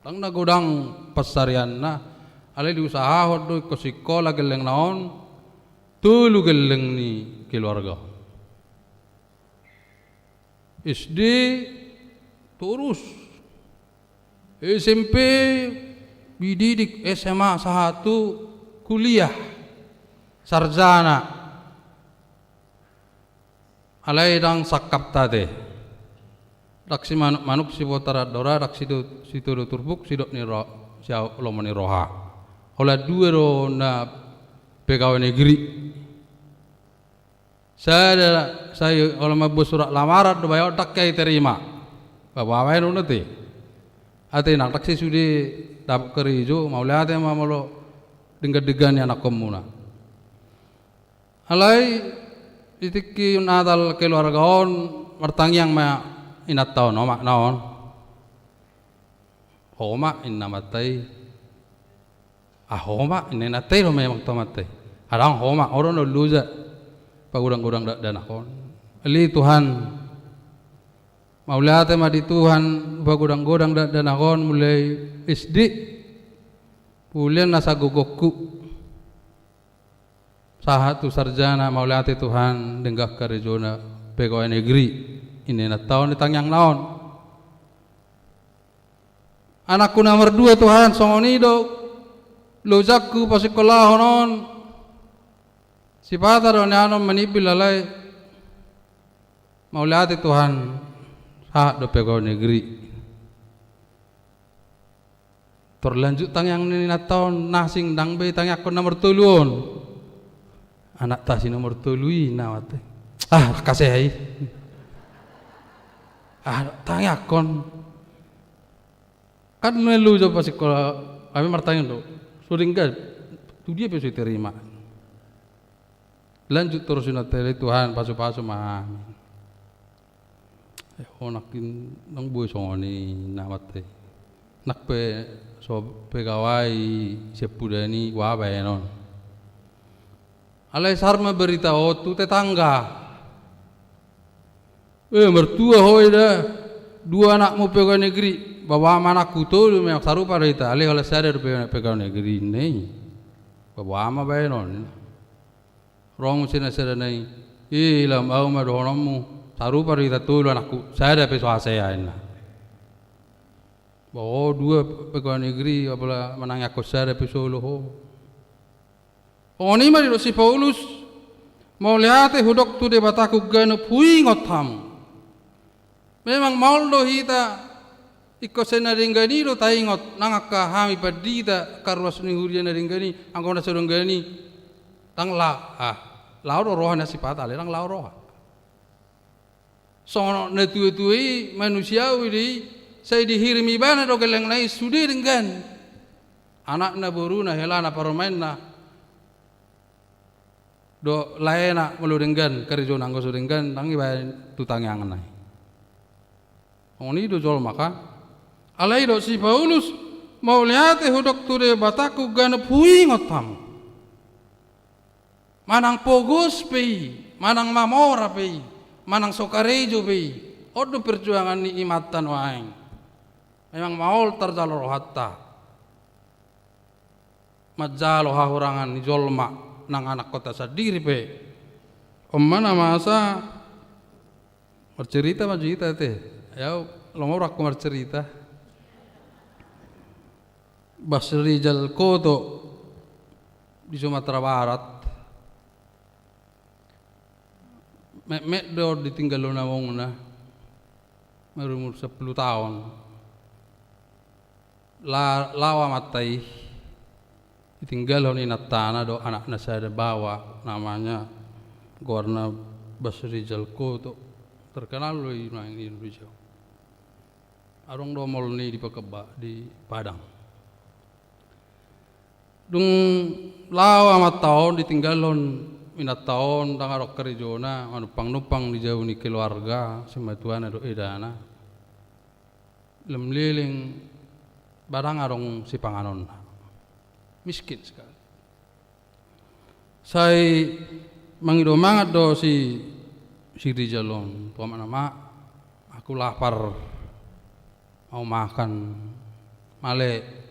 Ndang na godang pansarianna, alai diusahahon do ingkon singkola gellengna on, tolu gelleng ni keluarga on. S D, torus. S M P, dididik, S M A, S satu, kuliah, sarjana. Alai ndang sangkap ate. Ndang simanuk-manuk, sibotar andora, ndang sito-, sitodo turpuk, sidok ni ro-, siaut lomo ni roha. Holan dua do na pegawai negeri. Sada sai olo mambuat surat lamaran do, baen on ndang hea diterima. Ba boha baenonna ate. Ate nang, ndang sai sude dapot karejo, mauliate ma molo denggan-denggan ianakkonmuna. Alai di tingki Natal keluarga on martangiang ma inanta on, omak na on. Ho ma, ninna amanta i. Ah, ho ma, ninna inanta i do memang tu amanta i. Adong ho ma, olo na loja pagodang-godang dakdanak on. Ale Tuhan, mauliate ma di Tuhan, pagodang-godang dakdanak on mulai S D. Pulian na sagogoonku. Sahat tu sarjana, mauliate Tuhan, denggan karejona, pegawai negeri. Ninna inanta on di tangiangna on. Anakku na mardua Tuhan, songon i do lojangku pasingkolahon on. Sipata do nian on manimbil, alai mauliate Tuhan, sahat do pegawai negeri. Tor lanjut tangiang ni inanta on, na asing ndang be itangiangkon na martolu on. Anakta si nomor tolu i, ninna amanta i. Ah, kasea i. Ah, tangiangkon. Kan na loja pasingkola, hami martangiang do. So denggan, tu dia pe so diterima. Lanjut torus inanta i, Tuhan, pasu-pasu ma hami. Eh, ho nangkin ndang boi songon i, ninna amanta i. Nang pe so pegawai sian pudan i, boha baenon. Alai sar ma barita on tu tetangga. Eh, martua ho, eda, dua anakmu pegawai negeri. Ba boha ma anakku, tolu memang sarupa do hita, alai holan sada do pe pegawai negeri, ninna i. Ba boha ma baenon. Ro muse na sada nai. Ih, lam, ahu ma dohononmu, sarupa do hita tolu anakku, sada pe so hasea, ninna. Ba ho dua pegawai negeri, apala manangiangkon sada pe so olo ho. Songon i ma didok si Paulus, mauliate hudok tu Debataku ganup huingot hamu. Memang maol do hita, ingkon sian na denggan i do taingot, nang angka hami pandita, angka ruas ni huria na denggan i, anggo na so denggan i, ndang la-, ah, laho do roha, ninna sipata, alai ndang laho roha. Songon na tua-tua i, manusiawi do i, sai dihirim ibana do gellengna i sude denggan. Anakna, boruna, helana, parumaenna. Dohot laena molo denggan karejona, anggo so denggan ndang ibaen tu tangiangna i. Songon i do jolma kan. Alai didok si Paulus, mauliate hudok tu Debataku ganup huingot hamu. Manang pogos pe i, manang mamora pe i, manang so karejo pe i, on do perjuangan ni imanta nuaeng. Memang maol tarjalo rohanta manjalo hahurangan ni jolma nang anakhonta sandiri pe. On ma na masa marcerita ma jo hita ate. Au lomo do au marcerita. Bas Rijal Koto di Sumatera Barat. Metmet do ditinggalhon amongna, marumur sampulu taon. La-, laho amanta i, ditinggalhon inantana dohot anakna sada baoa, namanya, goarna Bas Rijal Koto. Terkenal do i nuaeng di Indonesia. Adong do mol ni i di Pakemba, di Padang. Dung laho amanta on, ditinggalhon inanta on, ndang adong karejona, manumpang-numpang di jabu ni keluarga, simatuana dohot edana. Lemleleng, ba ndang adong sipanganonna. Miskin sekali. Sai mangido mangan do si, si Rijal on tu amakna, "Mak, aku lapar. Mau makan, male."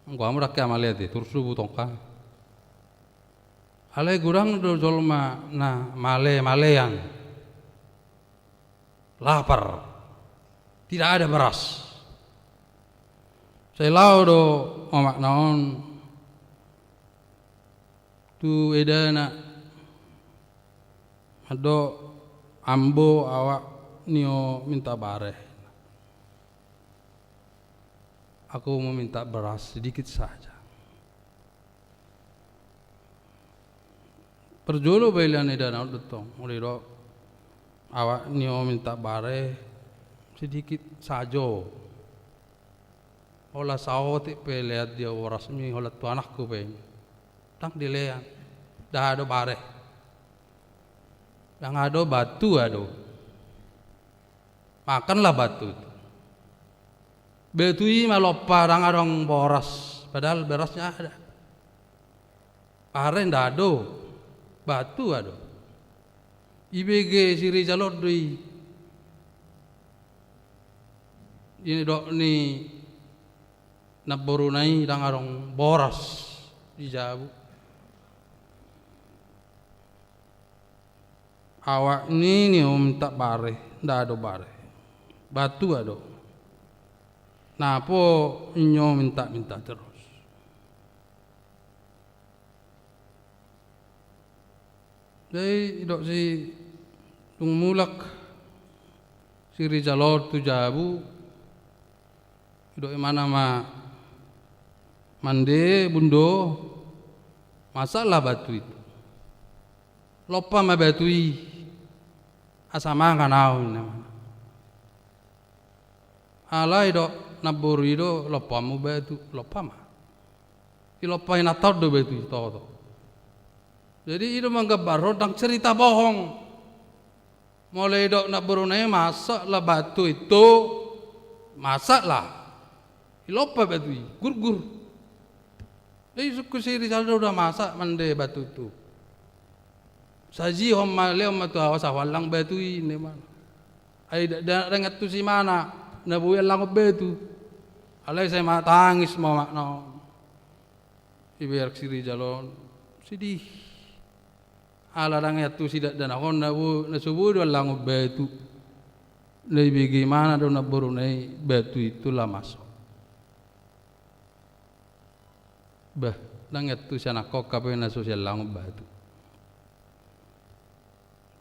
Anggo hamu ndang hea male ate, torus do butong ka. Alai godang do jolma na male-malean. Lapar. Tidak ada beras. Sai laho do amakna on tu edana. Mandok, "Ambo, awak nio minta bareh. Aku mau minta beras sedikit saja." Parjolo bailean edana on do tong, molo didok, "Awak nio minta bareh sedikit sajo. Holan saotik pe lean di borasmi, holan tu anakku pe." Ndang dilean. Ndang adong bareh. Ndang adong, batua do. Makanlah batu itu. Batu i ma lompa, ndang adong boras, padahal berasnya ada. Bareh ndang adong, batua do. Ibege si Rijal on do i. Didok ni namboruna i, ndang adong boras di jabu. "Awak ni nio minta bareh, ndang adong bareh. Batua do. Na po inyo minta-minta terus." Jadi didok si, dung mulak si Rijal on tu jabu, didok imana ma, "Mande, Bundo, masaklah batu itu. Lompa ma batu i, asa mangan au," ninna imana. Alai didok namboru i do, "Lompa ma batu, lompa ma." Dilompa inanta on do batu i, toto. Jadi i do manggambarhon ndang cerita bohong. Molo didok namboruna i, "Masaklah batu itu," masaklah. Dilompa batu i, gurgur. Jadi sungkun si Rijal do, "Udah masak, Mande, batu itu. Sajihon ma, lehon ma tu ahu, asa huallang batu i," ninna imana. Ai ndang, ndang, ndang iantusi imana na boi allangon batu. Alai sai martangis ma amakna on. Ibereng si Rijal on, sedih. Ala ndang iantusi dakdanak on na bo-, na so boi do allangon batu. Na ibege imana do namboruna i, batu itu laho masuk. Bah, ndang iantusi anakhon hape na so siallangon batu.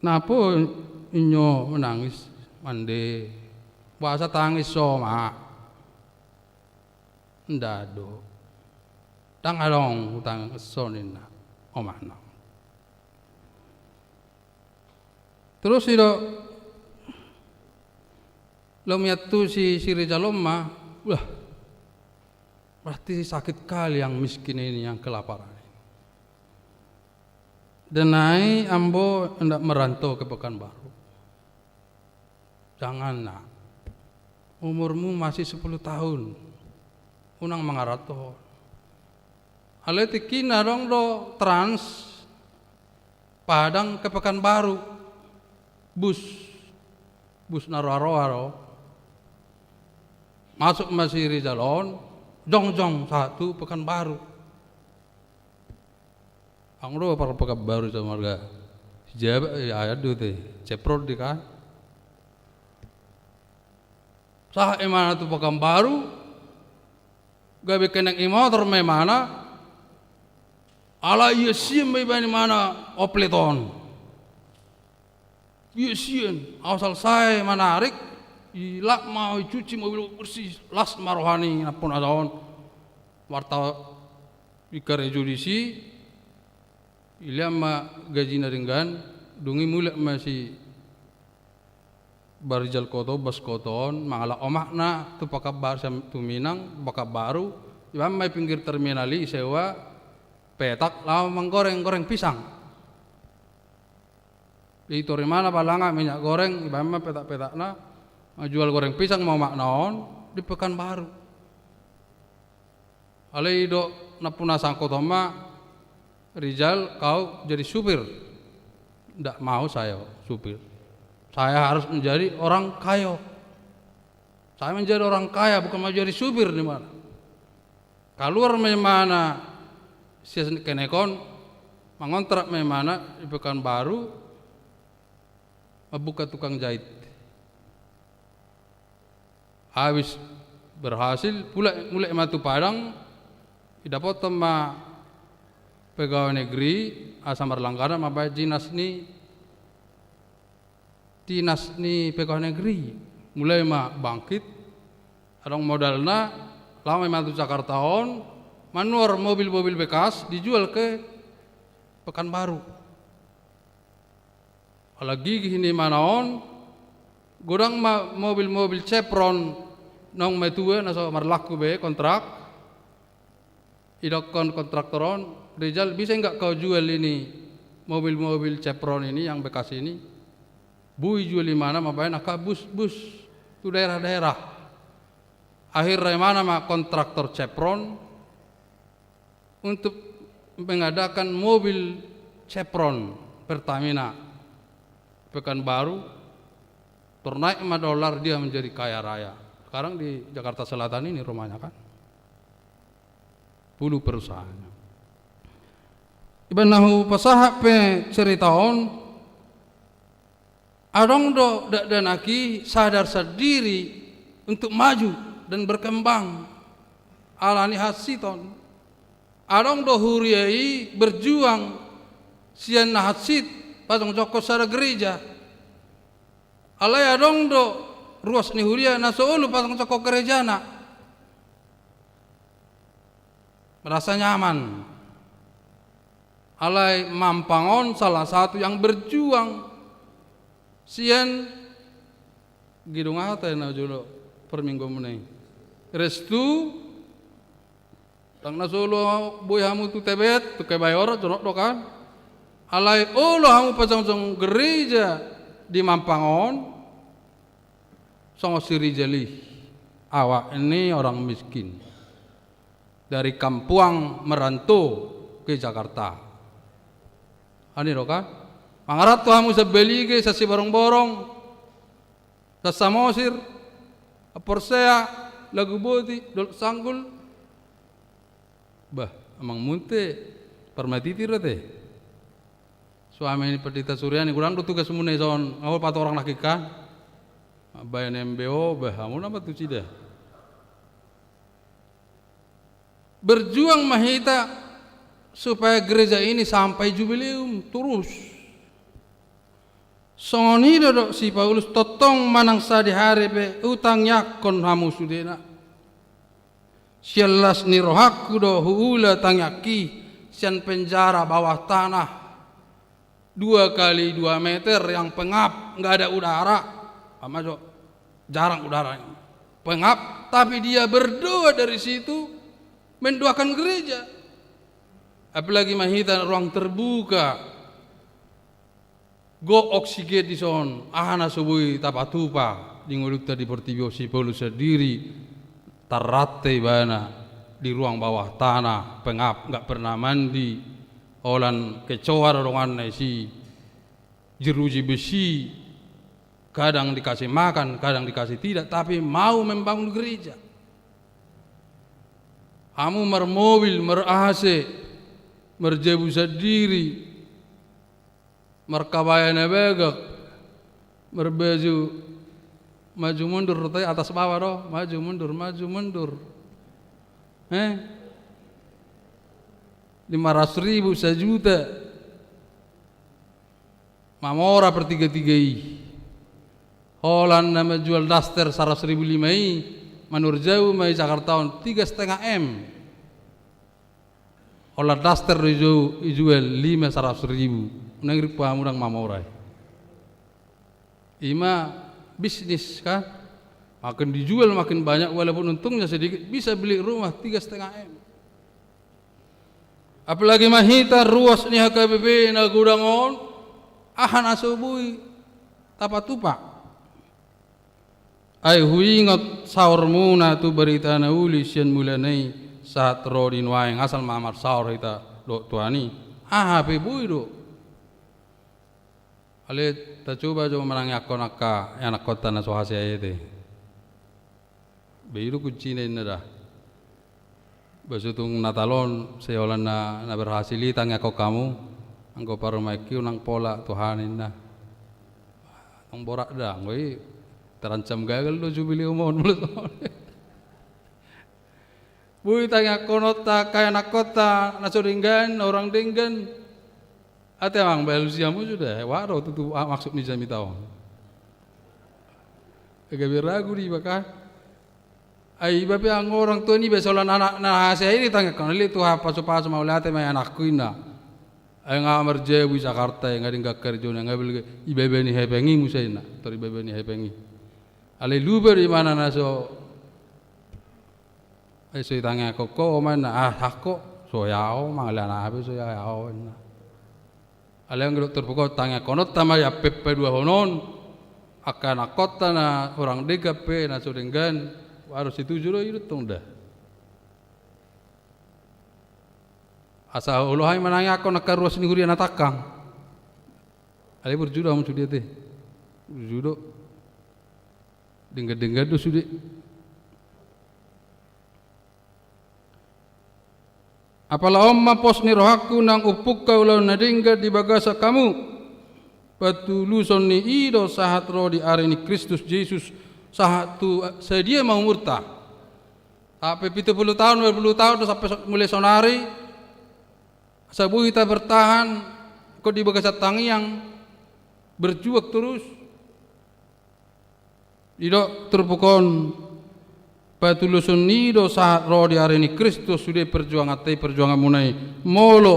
Na po inyo menangis, "Mande, boasa tangis ho, Mak?" "Ndang adong. Ndang adong hutangishon," ninna amakna. Terus i do, laho miantusi si Rijal on ma, "Wah, berarti sakit kali yang miskin ini, yang kelaparan ini. Dan ai ambo hendak merantau ke Pekanbaru." "Jangan, Nak. Umurmu masih sepuluh tahun. Unang mangarantau ho." Alai tingki na adong do trans, Padang ke Pekanbaru. Bus, bus na roa-roa do. Masuk ma si Rizal on, jongjong sahat tu Pekanbaru. Adong do par Pekanbaru samarga. Sijabat, ya, ayat do te. Ceprot di kan. Sahat imana tu Pekanbaru, gabe kenek ni motor ma imana, ala ia sian ma ibana imana oplet on. Ia sian, asal sae manarik, ilap ma, icuci mobil bersih, las ma roha ni nampuna on. Marta ikarejo disi, ilean ma gajina denggan, dung i mulak ma si Barijal Koto, Bas Koto on, mangalap omakna tu Pekanbaru, sian tu Minang, Pekanbaru, ibaen ma i pinggir terminal i, isewa petak, laho manggoreng, goreng pisang. Ditor imana balanga minyak goreng, ibaen ma petak-petakna, manjual goreng pisang ma omakna on di Pekanbaru. Alai didok nampuna sangkot on ma, "Rizal, kau jadi supir." "Ndak mau saya supir. Saya harus menjadi orang kayo. Saya menjadi orang kaya, bukan mau jadi supir," ninna. Kaluar ma imana sian kenek on, mangontrak ma imana di Pekanbaru, mambuka tukang jahit. Habis berhasil, mulak, mulak ma tu Padang, didapothon ma pegawai negeri, asa marlangganan mambaen dinas ni, dinas ni pegawai negeri. Mulai ma bangkit, adong modalna, laho ma imana tu Jakarta on, manuhor mobil-mobil bekas, dijual ke Pekanbaru. Ala gigih ni imana on, godang ma mobil-mobil Chevron naung matua, na so marlaku be kontrak. Didokkon kontraktor on, "Rizal, bisa nggak kau jual ini mobil-mobil Chevron ini yang bekas ini?" Boi jual imana mambaen angka bus-bus tu daerah-daerah. Akhirna imana ma kontraktor Chevron, untuk mengadakan mobil Chevron Pertamina Pekanbaru, ternaik ma dolar, dia menjadi kaya raya. Sekarang di Jakarta Selatan ini rumahnya kan. Puluh perusahaannya. Ibaen na hupasahat pe cerita on, adong do dakdanak i sadar sandiri untuk maju dan berkembang ala ni hansiton. Adong do huria i berjuang sian na hansit pajongjongkon sada gereja. Alai adong do ruas ni huria na so olo pajongjongkon gerejana. Merasa nyaman. Alai Mampang on salah satu yang berjuang sian gedung aha ate na jolo parmingguanmuna i? Restu, ndang na so olo boi hamu tu Tebet, tu Kebayoran, jonok do kan? Alai olo hamu pajongjong gereja di Mampang on, songon si Rizal i, awak ini orang miskin. Dari Kampuang merantau ke Jakarta. Ani do kan? Mangaranto hamu sian Balige, sian Siborongborong, sian Samosir, Porsea, Laguboti, Dolok Sanggul. Bah, amang munte, parmatiti do ate. Suami ni Pendeta Suryani, godang do tugasmuna i son, nga olo patorang nangkin kan? Mambaen M B O, bah, hamu nama tu sida. Berjuang ma hita supaya gereja ini sampai jubileum terus. Songon i do didok si Paulus, tongtong manang sadihari pe hutangiangkon hamu sudena. Sian las ni rohangku do huula tangiangki sian penjara bawah tanah. Dua kali dua meter yang pengap, nggak ada udara. Apa jo? Jarang udara. Pengap, tapi dia berdoa dari situ, mendoakan gereja. Apalagi ma hita ruang terbuka. Gok oksigen dison, aha na so boi tapatupa di ngolunta di portibi on. Si Paulus sandiri tarrante ibana di ruang bawah tanah, pengap, nggak pernah mandi, holan kecoa do donganna disi. jeruji besi, kadang dikasih makan, kadang dikasih tidak, tapi mau membangun gereja. Hamu marmobil, mar-A C, marjabu sandiri, markabaya na bagak, marbaju maju mundur, rupanya atas bawah do, maju mundur, maju mundur. Eh? Lima ratus ribu, sajuta. Mamora partigatiga i. Holan na manjual daster saratus ribu lima i, manurjau ma i Jakarta on tiga setengah M. Holan daster do iju-, ijual lima saratus ribu. Unang ripu hamu ndang mamora i. Ima bisnis kan. Makin dijual makin banyak, walaupun untungnya sedikit, bisa beli rumah tiga setengah M. Apalagi ma hita ruas ni H K B P na godang on, aha na so boi tapatupa. Ai huingot saormuna tu barita na uli sian mulana i sahat ro di nuaeng, asal ma marsaor hita dohot Tuhan i, aha pe boi do. Alai tacoba jo manangiangkon angka ianakkonta na so hasea i ate. Ba i do kuncina inna da. Ba so tung Natal on, sai holan na, na berhasil i tangiangkon hamu, anggo parumaenki unang pola Tuhan inna. Tong borat da, anggo i terancam gagal do jubileum on. Boi tangiangkononta angka ianakkonta na so denggan, na hurang denggan. Ate amang, ba alusi hamu sude, wah do tutu, ah, maksud ni jamita on. Gabe ragu do iba kan. Ai iba pe anggo orang tua niba, sai holan anak na hasea i ditangiangkon, ale Tuhan pasupasu, mauliate ma i anakku inna. Ai nga marjabu i Jakarta i, nga denggan karejona, nga bel-, ibebani hepeng i muse inna, tor ibebani hepeng i. Alai lupa do imana na so, ai so itangiangkon ho ma inna, ah, hakko, so hea ho, mangalehon aha pe so hea ho inna. Alai anggo didok turpuk on, tangiangkononta ma i ampe paduahon on, angka ianakkonta na hurang denggan pe na so denggan, harus setuju do i do tong da. Asa olo hami manangiangkon angka ruas ni huria na tangkang. Alai burju do hamu sude ate. Burju do. Denggan-denggan do sude. Apala on ma pos ni rohangku naung umpungka ulaon na denggan di bagasan hamu. Patuluson ni i do sahat ro di ari ni Kristus Jesus, sahat tu sadia ma umurta. Sampe pitu pulu taon, dua pulu taon do sampe so-, mulai sonari. Asa boi hita bertahan, ingkon di bagasan tangiang, berjuang terus. Didok turpuk on, patuluson ni i do sahat ro di ari ni Kristus sude perjuanganta i, perjuanganmuna i, molo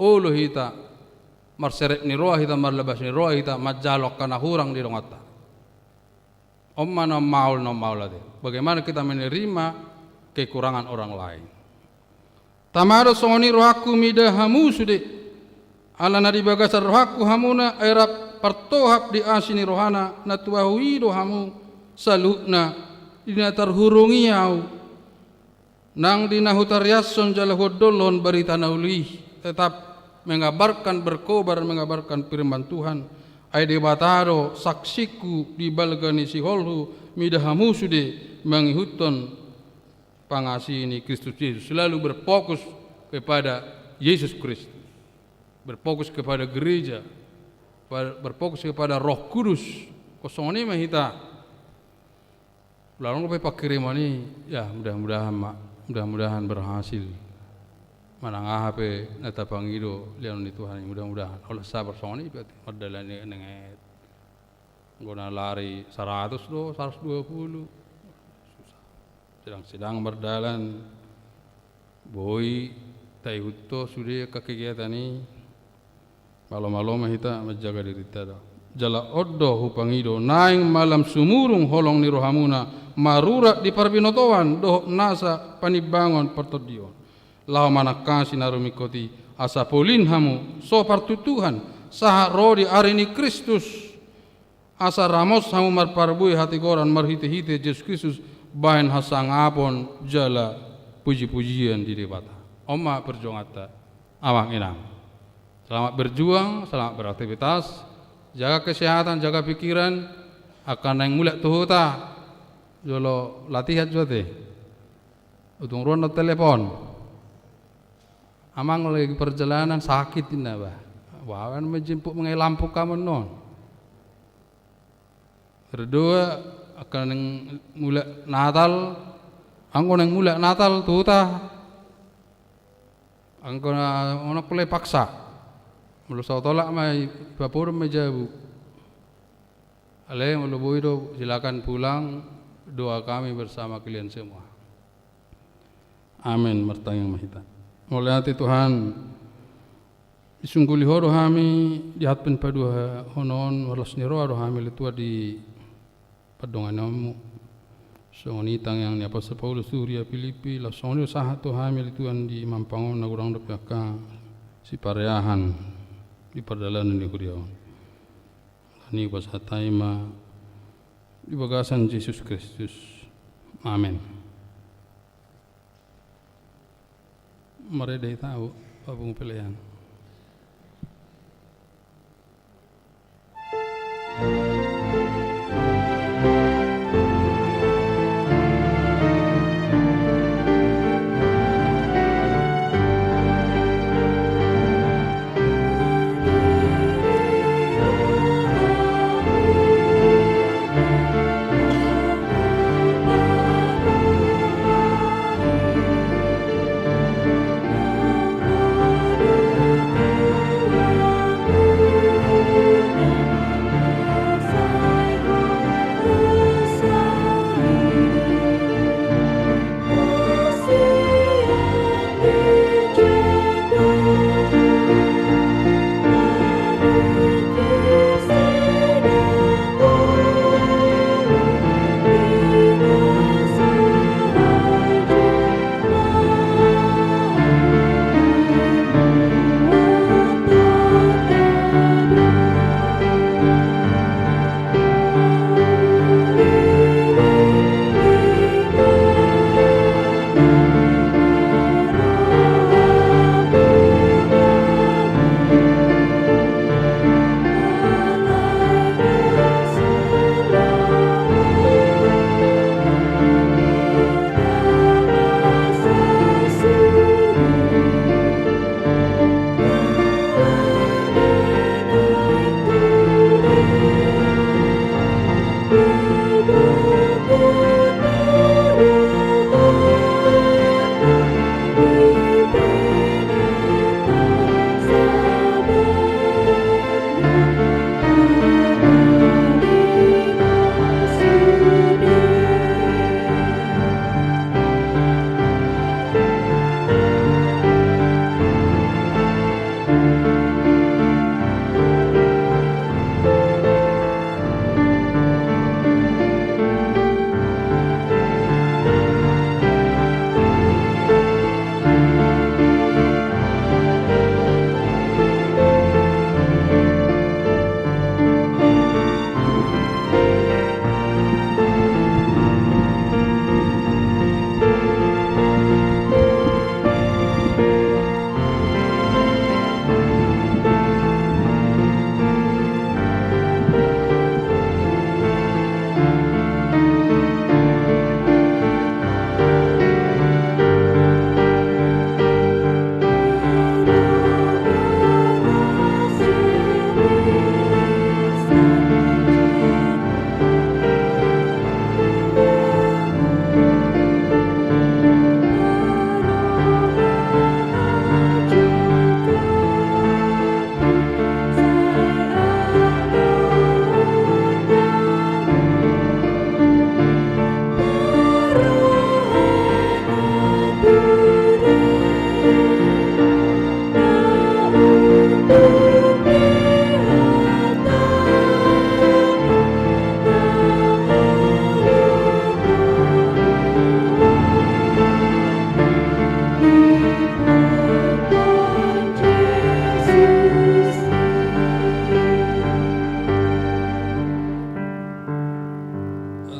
olo hita, marserep ni roha hita, marlabas ni roha hita, manjalo angka na hurang di donganta. On ma na maol, na maol ate. Bagaimana kita menerima kekurangan orang lain? Tama do songon i rohangku mida hamu sude. Ala na di bagasan rohangku hamuna, ai rap partohap di asi ni rohana, na tu ahu i do hamu saluhutna, di na tarhurung i ahu. Nang di na hutariashon jala huondolhon barita na uli i, tetap mengabarkan, berkobar mengabarkan firman Tuhan. Ai Debata do saksingku di balga ni sihol hu mida hamu sude mangihuthon pangasi ni Kristus Jesus, selalu berfokus kepada Yesus Kristus, berfokus kepada gereja, ber-, berfokus kepada Roh Kudus. Ingkon songon i ma hita. Ulaon pe pangkirimon i, ya, mudah-mudahan ma, mudah-mudahan berhasil. Manang aha pe na tapangido lehonon ni Tuhan i, mudah-mudahan. Holan sabar songon i pe ate, mardalani nenget. Anggo na lari saratus do, saratus dua pulu. Sedang-sedang mardalan. Boi taihut ho sude angka kegiatan i. Malo-malo ma hita manjaga dirinta da. Jala on do hupangido naeng malam sumurung holong ni rohamuna marurat di parbinotoan dohot nasa panimbangon partondion. Laho manangkasi na rumingkot i asa polin hamu so partutuhan sahat ro di ari ni Kristus. Asa ramos hamu marparbue hatigoran marhite-hite Jesus Kristus bahen hasangapon jala puji-pujian di Debata. On ma perjuanganta, amang inang. Selamat berjuang, selamat beraktivitas. Jaga kesehatan, jaga pikiran, angka naeng mulak tu huta, jolo latihan jo ate. Utung ruan do telepon. Amang lagi perjalanan sakit inna bah. Wah, kan menjemput mengai lampu kamu non. Kedua, angka naeng mulak Natal, anggo naeng mulak Natal tu huta. Anggo na, ona kule paksa. Molo so tolak ma i, papoda ma i jabu. Ale, molo boi do, silakan pulang, doa kami bersama kalian semua. Amen. Martangiang ma hita. Mauliate Tuhan, disungguli Ho do hami, di hatpen paduahon on, marlas ni roha do hami, ale Tuhan, di pandonganonmu. Songon i tangiang ni Apostel Paulus tu huria Pilippi, laos songon i do sahat tu hami, ale Tuhan, di mampang on na godang dope angka sipareahan di pardalanan ni huria on. Alani i hupasahat hami ma di bagasan Jesus Kristus. Amen. Marende hita, Pak Pungu Pelean.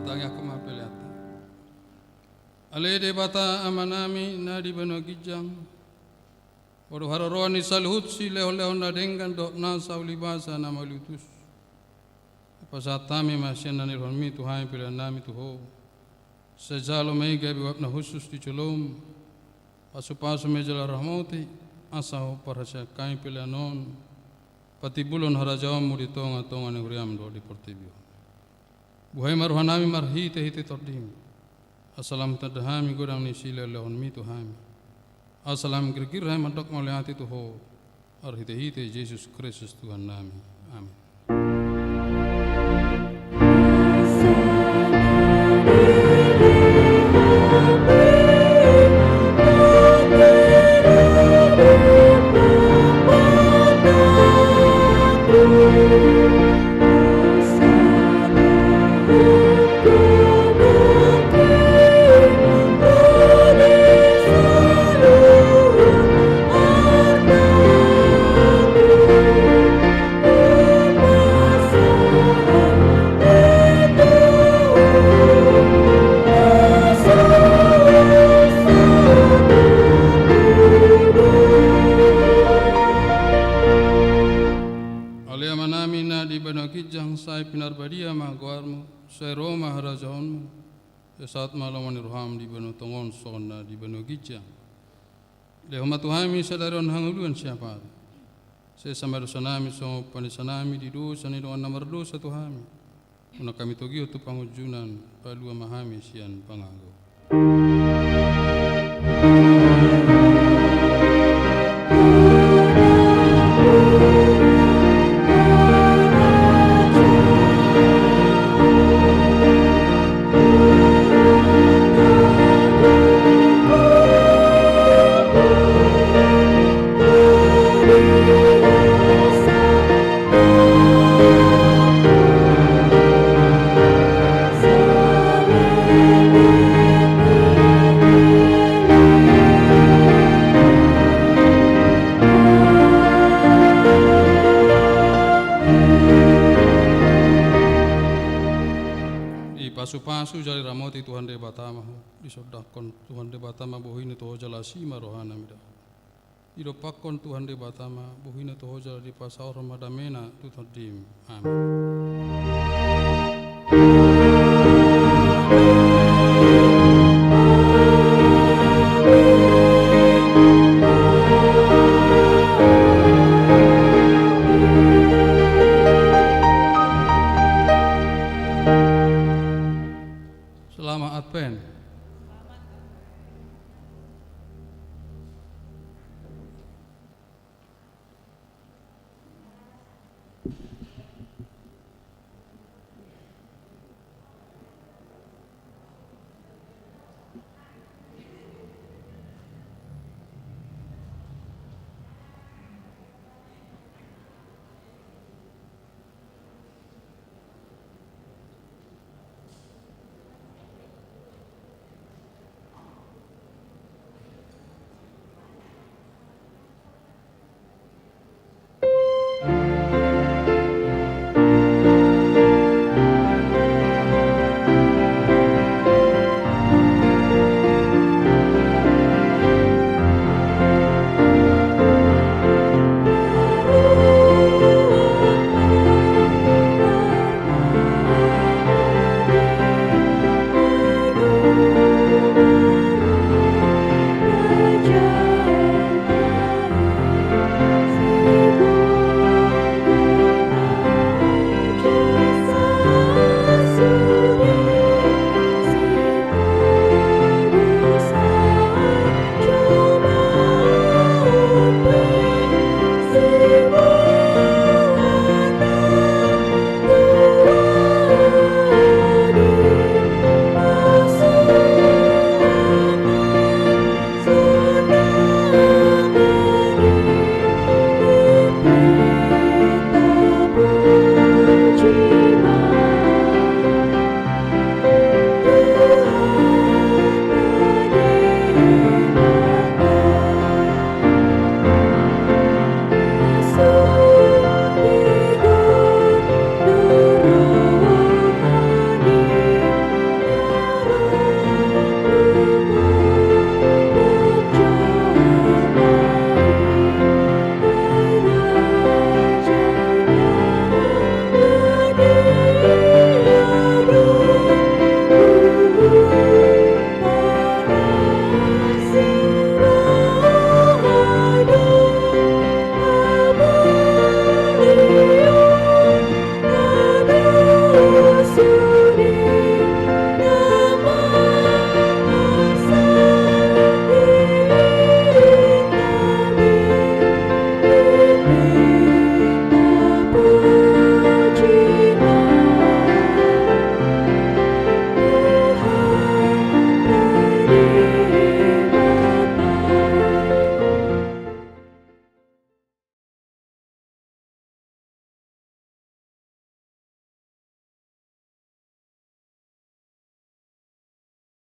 Tangiangkon ma peleanta. Ale Debata Amanami na di banua ginjang, Ho do haroroan ni saluhut silehonlehon na denggan dohot nasa ulibasa na malutus. Pasahat hami ma sian na nirohaonmi tu hami pelean nami tu Ho. Sai jalo ma i gabe uap na hushus di jolom. Pasupasu ma i jala ramoti, asa Ho parhaseang hami pelean on patimbulhon harajaonmu di tongatonga ni huriam dohot di portibi on. Buhai ma rohanami marhitehite Tondim. Asa lam tanda hami godang ni silehonlehonmi tu hami. Asa lam girgir hami mandok mauliate tu Ho, marhitehite Jesus Kristus Tuhannami. Amin. Ale Amanami na di banua ginjang, sai pinarbadia ma goarmu, sai ro ma harajaonmu, sai saut ma lomo ni roham di banua tonga on songon na di banua ginjang. Lehon ma tu hami sadari on hangoluan siapari. Sesa ma dosanami songon panesanami di dosa ni dongan na mardosa tu hami. Unang hami togihon tu pangunjunan, palua ma hami sian pangago. Dipasupasu jala diramoti Tuhan Debata ma ho, disondangkon Tuhan Debata ma bohina tu ho jala asi ma rohana mida ho. Didompakkon Tuhan Debata ma bohina tu ho jala dipasaorhon ma damena tu tondim. Amin. Selamat Advent.